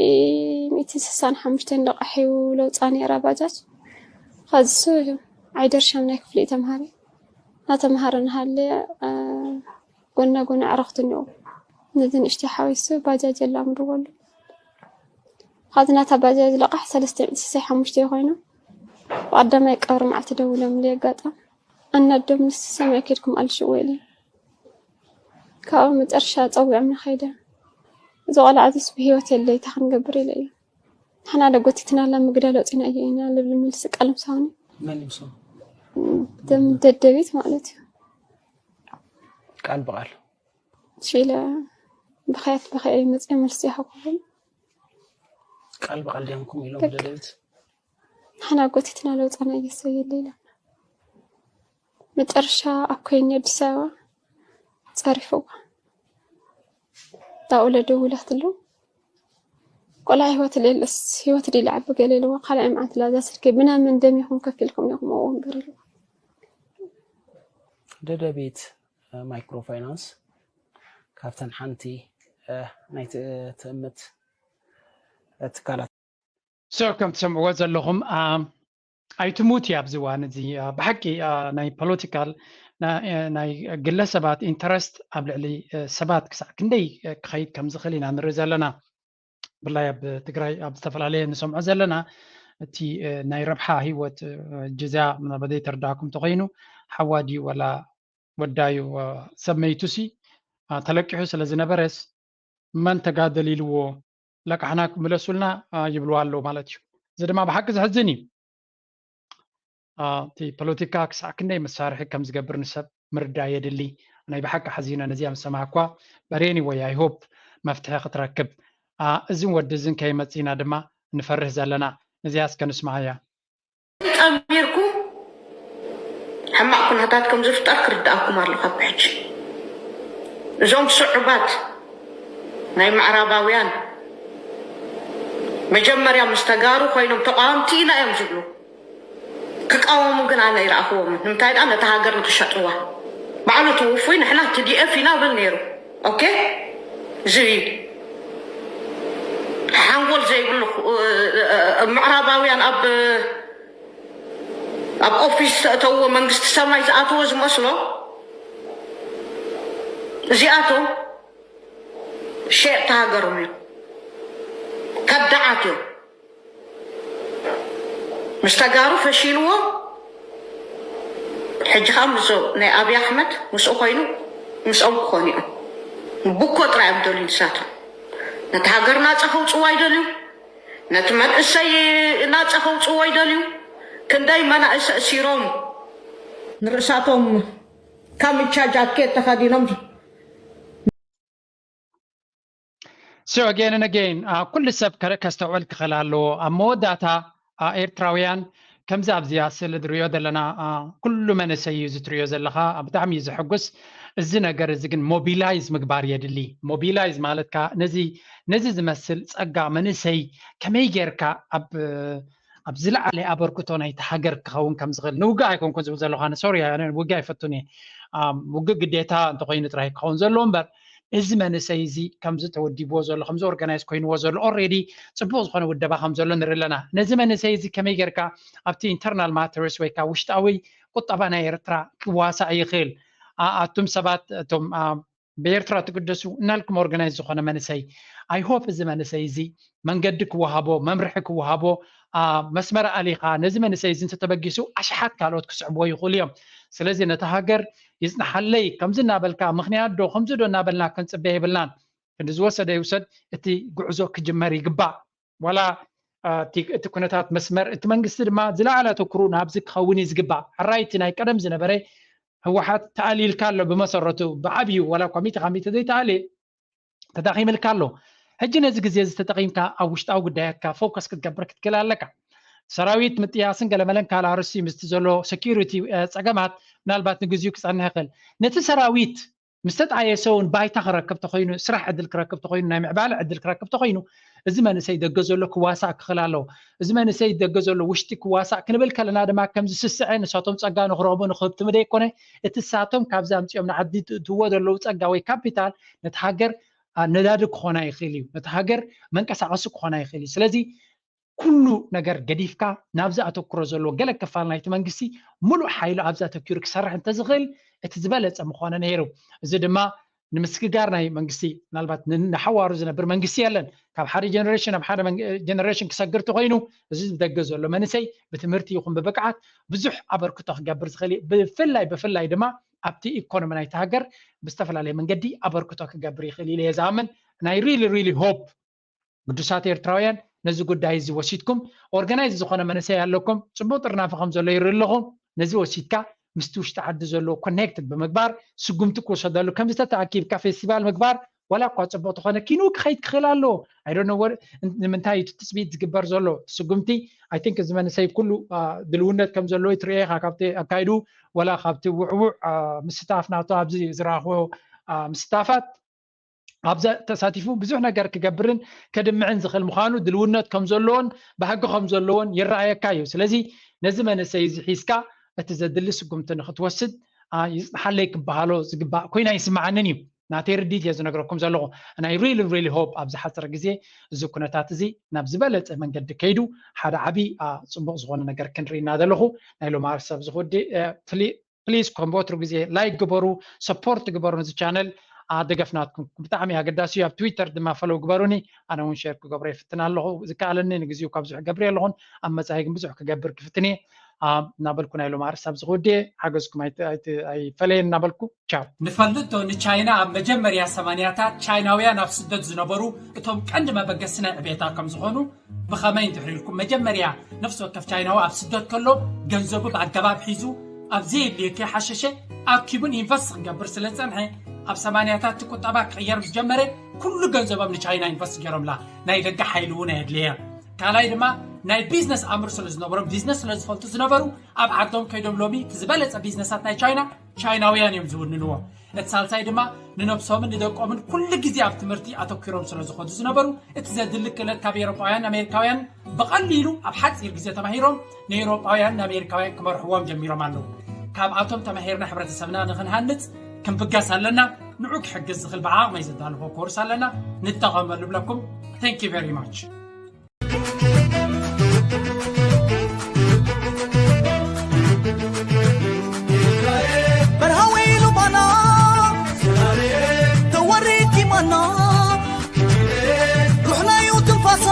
ሚእቲ ስሳን ሓሙሽተን ደቃሒው ለውፃ ነይራ ባጃጅ። ኸዚ እሱ እዩ ዓይደርሻም ናይ ክፍሊ ተምሃሪ እናተምሃረ ንሃለ፣ አ፣ ጎና ጎና ዕረኽቲ እኒኦ። ነዚ ንእሽተይ ሓወይ እሱ ባጃጅ የላምድዎ ኣሎ። ኻዚ ናታ ባጃጅ ለቃሕ ሰለስተ ሚእቲ ስሳይ ሓሙሽተ ኮይኑ ብቀዳማይ ቀብሪ መዓልቲ ደውሎምለይ ኣጋጣሚ ኣናዶምኒ። እስቲ ሰሚዐ ኬድኩም ኣልሽዎ ኢለዮም። ካብኡ መጨረሻ ፀዊዖምኒ ከይደ። እዚ ቆልዓ እዚስ ብህይወት የለ፣ እንታይ ክንገብር ኢለ እየ። ንሕና ዶ ጎቲትናላ ምግዳል ኣውፂናዮ ኢና ልብል መልሲ ቃል ምሳውኒ። መን ይምስሉ? ደም ደደቢት ማለት እዩ። ቃል ብቃል እሺ ኢለ ብኸያት ብኸያ መፅአ መልሲ ይሃብኩም። ቃል ብቃል ድዮም ከምኡ ኢሎም ደደቢት? ንሕና ጎቲትና ለውፃና እየሰየለ ኢሎም። መጨረሻ ኣብ ኮይኒ ኣዲስ ኣበባ ፀሪፍዋ። ዳውለ ደውላትሉ ቆልዓ ህይወት ሌለስ ህይወት ዲላ ዓቢ ገለ ኢልዋ። ካልኣይ መዓልቲ ላዛ ስልኪ ብናይ መን ደም ኢኹም ከፊልኩም ኢኹም ኣብኡ እምበር ኢልዋ። ደደቢት ማይክሮ ፋይናንስ ካብተን ሓንቲ ናይ ትእምት ትካላት። So ከም ትሰምዕዎ ዘለኹም፣ አ፣ ኣይትሙት እዩ ኣብዚ እዋን እዚ። አ፣ ብሓቂ፣ አ፣ ናይ ፖለቲካል ና-፣ አ፣ ናይ ግለሰባት ኢንተረስት ኣብ ልዕሊ፣ አ፣ ሰባት ክሳዕ ክንደይ፣ አ፣ ክኸይድ ከም ዝኽእል ኢና ንርኢ ዘለና። ብፍላይ ኣብ ትግራይ ኣብ ዝተፈላለየ ንሰምዖ ዘለና እቲ፣ አ፣ ናይ ረብሓ ህይወት፣ አ፣ ጅዝያ ምናልባት ዘይተረዳእኩም ተኾይኑ ሓዋ ድዩ ወላ ወዳዩ፣ አ፣ ሰብ መይቱሲ፣ አ፣ ተለቂሑ ስለ ዝነበረስ መን ተጋደል ኢልዎ ለቃሕና ክምለሱልና፣ አ፣ ይብልዋ ኣለዉ ማለት እዩ። እዚ ድማ ብሓቂ ዘሕዝን እዩ። አ፣ እቲ ፖለቲካ ክሳዕ ክንደይ መሳርሒ ከም ዝገብር ንሰብ ምርዳእ የድሊ። ናይ ብሓቂ ሓዚነ ነዚኣ ምስ ሰማዕኳ፣ but anyway I hope መፍትሒ ክትረክብ። አ፣ እዝን ወዲ እዝን ከይመፅእና ድማ ንፈርህ ዘለና። ነዚኣ እስከ ንስማዓያ። ጠሚርኩም ሕማቕ ኩነታት ከም ዝፍጠር ክርድኣኩም ኣለዎ። ካብ ሕጂ እዞም ስዑባት ናይ ምዕራባውያን መጀመርያ ምስ ተጋሩ ኮይኖም ተቃወምቲ ኢና እዮም ዝብሉ። ክቃወሙ ግን ኣነ ይረኣኽዎምን። ንምንታይ ደኣ ነታ ሃገር ንክሸጥዋ። ባዕሉ እቲ ውፉይ ንሕና ቲ ዲ ኤፍ ኢና ብል ነይሩ። ኦኬ እዚ ሓንጎል ዘይብሉ እ፣ እ፣ እ፣ ምዕራባውያን ኣብ ኣብ ኦፊስ ተእተውዎ መንግስቲ ሰማይ ዝኣተዎ ዝመስሎ እዚኣቶም ሸየጥቲ ሃገሮም እዮም። ከዳዓት እዮም። ምስ ተጋሩ ፈሺልዎ ሕጂ ከዓ ምስ ናይ ኣብይ ኣሕመድ ምስኡ ኮይኑ ምስኦም ክኾኑ እዮም። ብኮ ጥራይ እዮም ደልዩ ንሳቶም ነቲ ሃገር ናፃ ከውፅዎ ኣይደልዩ። ነቲ መንእሰይ ናፃ ከውፅዎ ይደልዩ። ክንደይ መናእሰ እሲሮም ንርእሳቶም ካምቻ ጃኬት ተኸዲኖም So again and again ኩሉ ሰብ ከስተውዕል ክኽእል ኣለዎ። ኣብ መወዳእታ ኤርትራውያን ከምዚ ኣብዚኣ ስእሊ ዝሪኦ ዘለና ኩሉ መንእሰይ እዩ ዝትሪኦ ዘለኻ፣ ብጣዕሚ እዩ ዘሐጉስ። እዚ ነገር እዚ ግን ሞቢላይዝ ምግባር የድሊ። ሞቢላይዝ ማለት ከኣ ነዚ ነዚ ዝመስል ጸጋ መንእሰይ ከመይ ጌርካ ኣብ ኣብ ዝለዓለ ኣበርክቶ ናይቲ ሃገር ክኸውን ከም ዝኽእል። ንውግእ ኣይኮንኩን ዝብል ዘለኹ ኣነ፣ ሶሪ፣ ኣነ ውግእ ኣይፈቱን እየ። ውግእ ግዴታ እንተኾይኑ ጥራይ ክኸውን ዘለዎ እምበር፣ እዚ መንእሰይ እዚ ከምዚ ተወዲብዎ ዘሎ፣ ከምዚ ኦርጋናይዝ ኮይንዎ ዘሎ፣ ኦልሬዲ ጽቡቕ ዝኾነ ውደባ ከም ዘሎ ንርኢ ኣለና። ነዚ መንእሰይ እዚ ከመይ ጌርካ ኣብቲ ኢንተርናል ማተርስ ወይ ከዓ ውሽጣዊ ቁጠባ ናይ ኤርትራ ክዋሳእ ይኽእል? ኣቱም ሰባት እቶም ብኤርትራ ትግደሱ እናልኩም ኦርጋናይዝ ዝኾነ መንእሰይ፣ I hope እዚ መንእሰይ እዚ መንገዲ ክወሃቦ፣ መምርሒ ክወሃቦ፣ መስመር ኣሊኻ ነዚ መንእሰይ እዚ እንተተበጊሱ ኣሽሓት ካልኦት ክስዕብዎ ይኽእሉ እዮም። ስለዚ ነታ ሃገር ይጽንሓለይ ከምዚ እናበልካ፣ ምኽንያት ዶ ከምዚ ዶ እናበልና ክንጽበ የብልናን። ክንዲ ዝወሰደ ይውሰድ፣ እቲ ጉዕዞ ክጅመር ይግባእ። ዋላ እቲ ኩነታት መስመር እቲ መንግስቲ ድማ ዝለዓለ ኣተኩሩ ናብዚ ክኸውን እዩ ዝግባእ። ሕራይ እቲ ናይ ቀደም ዝነበረ ህወሓት ተኣልይልካ ኣሎ። ብመሰረቱ ብዓብዩ ዋላ እኳ ሚእቲ ካብ ሚእቲ ዘይተኣልየ ተዳኺምልካ ኣሎ። ሕጂ ነዚ ግዜ እዚ ተጠቒምካ ኣብ ውሽጣዊ ጉዳያትካ ፎከስ ክትገብር ክትክእል ኣለካ። ሰራዊት ምጥያስን ገለመለን ካልእ ኣርእስቲ ምስቲ ዘሎ ሴኪሪቲ ፀገማት ምናልባት ንግዚኡ ክፀንሕ ይኽእል። ነቲ ሰራዊት ምስ ተጣየሰ እውን ባይታ ክረክብ ተኮይኑ፣ ስራሕ ዕድል ክረክብ ተኮይኑ፣ ናይ ምዕባለ ዕድል ክረክብ ተኮይኑ፣ እዚ መንእሰይ ደገ ዘሎ ክዋሳእ ክኽእል ኣለዎ። እዚ መንእሰይ ደገ ዘሎ ውሽጢ ክዋሳእ ክንብል ከለና ድማ ከም ዝስስዐ ንሳቶም ጸጋ ንክረኽቡ ንክህብትሙ ዘይኮነ፣ እቲ ሳቶም ካብዚ ኣምጺኦም ንዓዲ ትእትዎ ዘለዉ ጸጋ ወይ ካፒታል ነቲ ሃገር ነዳዲ ክኾና ይኽእል እዩ፣ ነቲ ሃገር መንቀሳቐሲ ክኾና ይኽእል እዩ። ስለዚ ኩሉ ነገር ገዲፍካ ናብዚ ኣተኩሮ ዘለዎ ገለ ክፋል ናይቲ መንግስቲ ሙሉእ ሓይሉ ኣብዚ ኣተኪሩ ክሰርሕ እንተዝኽእል እቲ ዝበለፀ ምኾነ ነይሩ። እዚ ድማ ንምስግጋር ናይ መንግስቲ፣ ምናልባት ንሓዋሩ ዝነብር መንግስቲ የለን። ካብ ሓደ ጀነሬሽን ናብ ሓደ ጀነሬሽን ክሰግር ተኮይኑ፣ እዚ ብደገ ዘሎ መንእሰይ ብትምህርቲ ይኹን ብብቅዓት ብዙሕ ኣበርክቶ ክገብር ዝኽእል እዩ። ብፍላይ ብፍላይ ድማ ኣብቲ ኢኮኖሚ ናይቲ ሃገር ብዝተፈላለየ መንገዲ ኣበርክቶ ክገብር ይኽእል ኢለ እየ ዝኣምን። ናይ ሪሊ ሪሊ ሆፕ ግዱሳት ኤርትራውያን ነዚ ጉዳይ እዚ ወሲድኩም፣ ኦርጋናይዝ ዝኾነ መንእሰይ ኣለኩም፣ ጽቡቕ ጥርናፈ ከም ዘሎ ይርኢ ኣለኹ። ነዚ ወሲድካ ምስቲ ውሽጢ ዓዲ ዘለዎ ኮኔክትድ ብምግባር ስጉምቲ ክወሰደሉ፣ ከምዚ ተተኣኪብካ ፌስቲቫል ምግባር ዋላ እኳ ጽቡቕ ተኾነ ኪኑ ክኸይድ ክኽእል ኣለዎ። I don't know what ንምንታይ እዩ ትጽቢት ዝግበር ዘሎ ስጉምቲ። I think እዚ መንእሰይ ኩሉ ድልውነት ከም ዘለዎ ይትርእየ ኢኻ ካብቲ ኣካይዱ ዋላ ካብቲ ውዕውዕ ምስታፍ ናቱ ኣብዚ ዝረኣኽዎ ምስታፋት ኣብዛ ተሳቲፉ ብዙሕ ነገር ክገብርን ከድምዕን ዝኽእል ምዃኑ ድልውነት ከም ዘለዎን ባህጊ ከም ዘለዎን ይረኣየካ እዩ። ስለዚ ነዚ መንእሰይ እዚ ሒዝካ እቲ ዘድሊ ስጉምቲ ንክትወስድ ይፅንሓለይ ክበሃሎ ዝግባእ ኮይና ይስምዓንን እዩ። ናተይ ርዲት እየ ዝነግረኩም ዘለኹ። ናይ ሪሊ ሪሊ ሆፕ ኣብ ዝሓፀረ ግዜ እዚ ኩነታት እዚ ናብ ዝበለፀ መንገዲ ከይዱ ሓደ ዓብዪ ፅቡቕ ዝኾነ ነገር ክንርኢ እናደለኹ ናይ ሎማር ሰብ ዝኹዲ ፕሊዝ ከም ወትሩ ግዜ ላይክ ግበሩ፣ ሰፖርት ግበሩ ነዚ ቻነል። ደገፍ ናትኩም ብጣዕሚ ኣገዳሲ እዩ። ኣብ ትዊተር ድማ ፈለው ግበሩኒ፣ ኣነ እውን ሼር ክገብሮ ይፍትን ኣለኹ። ዝከኣለኒ ንግዚኡ ካብ ብዙሕ ገብር ኣለኹን ኣብ መፃኢ ግን ብዙሕ ክገብር ክፍትን እየ እናበልኩ ናይ ሎም ኣርስ ኣብዚ ክውድየ ሓገዝኩም ኣይፈለየን እናበልኩ ቻው። ንፈልጦ ንቻይና ኣብ መጀመርያ ሰማንያታት ቻይናውያን ኣብ ስደት ዝነበሩ እቶም ቀንዲ መበገሲ ናይ ዕቤታ ከም ዝኾኑ ብኸመይ እንድሕር ኢልኩም መጀመርያ ነፍሲ ወከፍ ቻይናዊ ኣብ ስደት ከሎ ገንዘቡ ብኣገባብ ሒዙ ኣብ ዘየድልዮ ከይሓሸሸ ኣኪቡን ኢንቨስት ክገብር ስለ ዝጸንሐ ኣብ ሰማንያታት እቲ ቁጠባ ክቕየር ምስ ጀመረ ኩሉ ገንዘቦም ንቻይና ኢንቨስት ገይሮምላ ናይ ደገ ሓይሊ እውን ኣየድለየ ካልኣይ ድማ ናይ ቢዝነስ ኣምር ስለ ዝነበሮም ቢዝነስ ስለ ዝፈልጡ ዝነበሩ ኣብ ዓዶም ከይዶም ሎሚ እቲ ዝበለጸ ቢዝነሳት ናይ ቻይና ቻይናውያን እዮም ዝውንንዎ እቲ ሳልሳይ ድማ ንነብሶምን ንደቆምን ኩሉ ግዜ ኣብ ትምህርቲ ኣተኪሮም ስለ ዝኾዱ ዝነበሩ እቲ ዘድሊ ክእለት ካብ ኤሮጳውያን ኣሜሪካውያን ብቐሊሉ ኣብ ሓፂር ግዜ ተማሂሮም ንኤሮጳውያን ንኣሜሪካውያን ክመርሕዎም ጀሚሮም ኣለዉ ካብኣቶም ተማሂርና ሕብረተሰብና ንክንሃንፅ ክንብገስ ኣለና ንዑ ክሕግዝ ዝኽእል ብዓቕመይ ዘዳልፎ ኮርስ ኣለና ንጠቐመሉ ብለኩም thank you very much በርሃዊ ሉባና ተወሪድ ኪማና ሩሕናዩ ትንፋሳ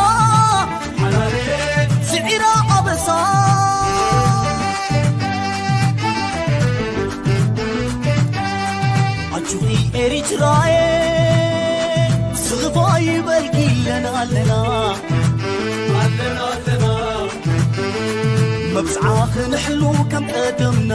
ስዒራ ኣበሳ ኣጁኺ ኤሪትራየ ስኽፋ ይበልኪ ኣለና ኣለና ኣለና ኣለና መብጽዓ ክንሕሉ ከም ቀደምና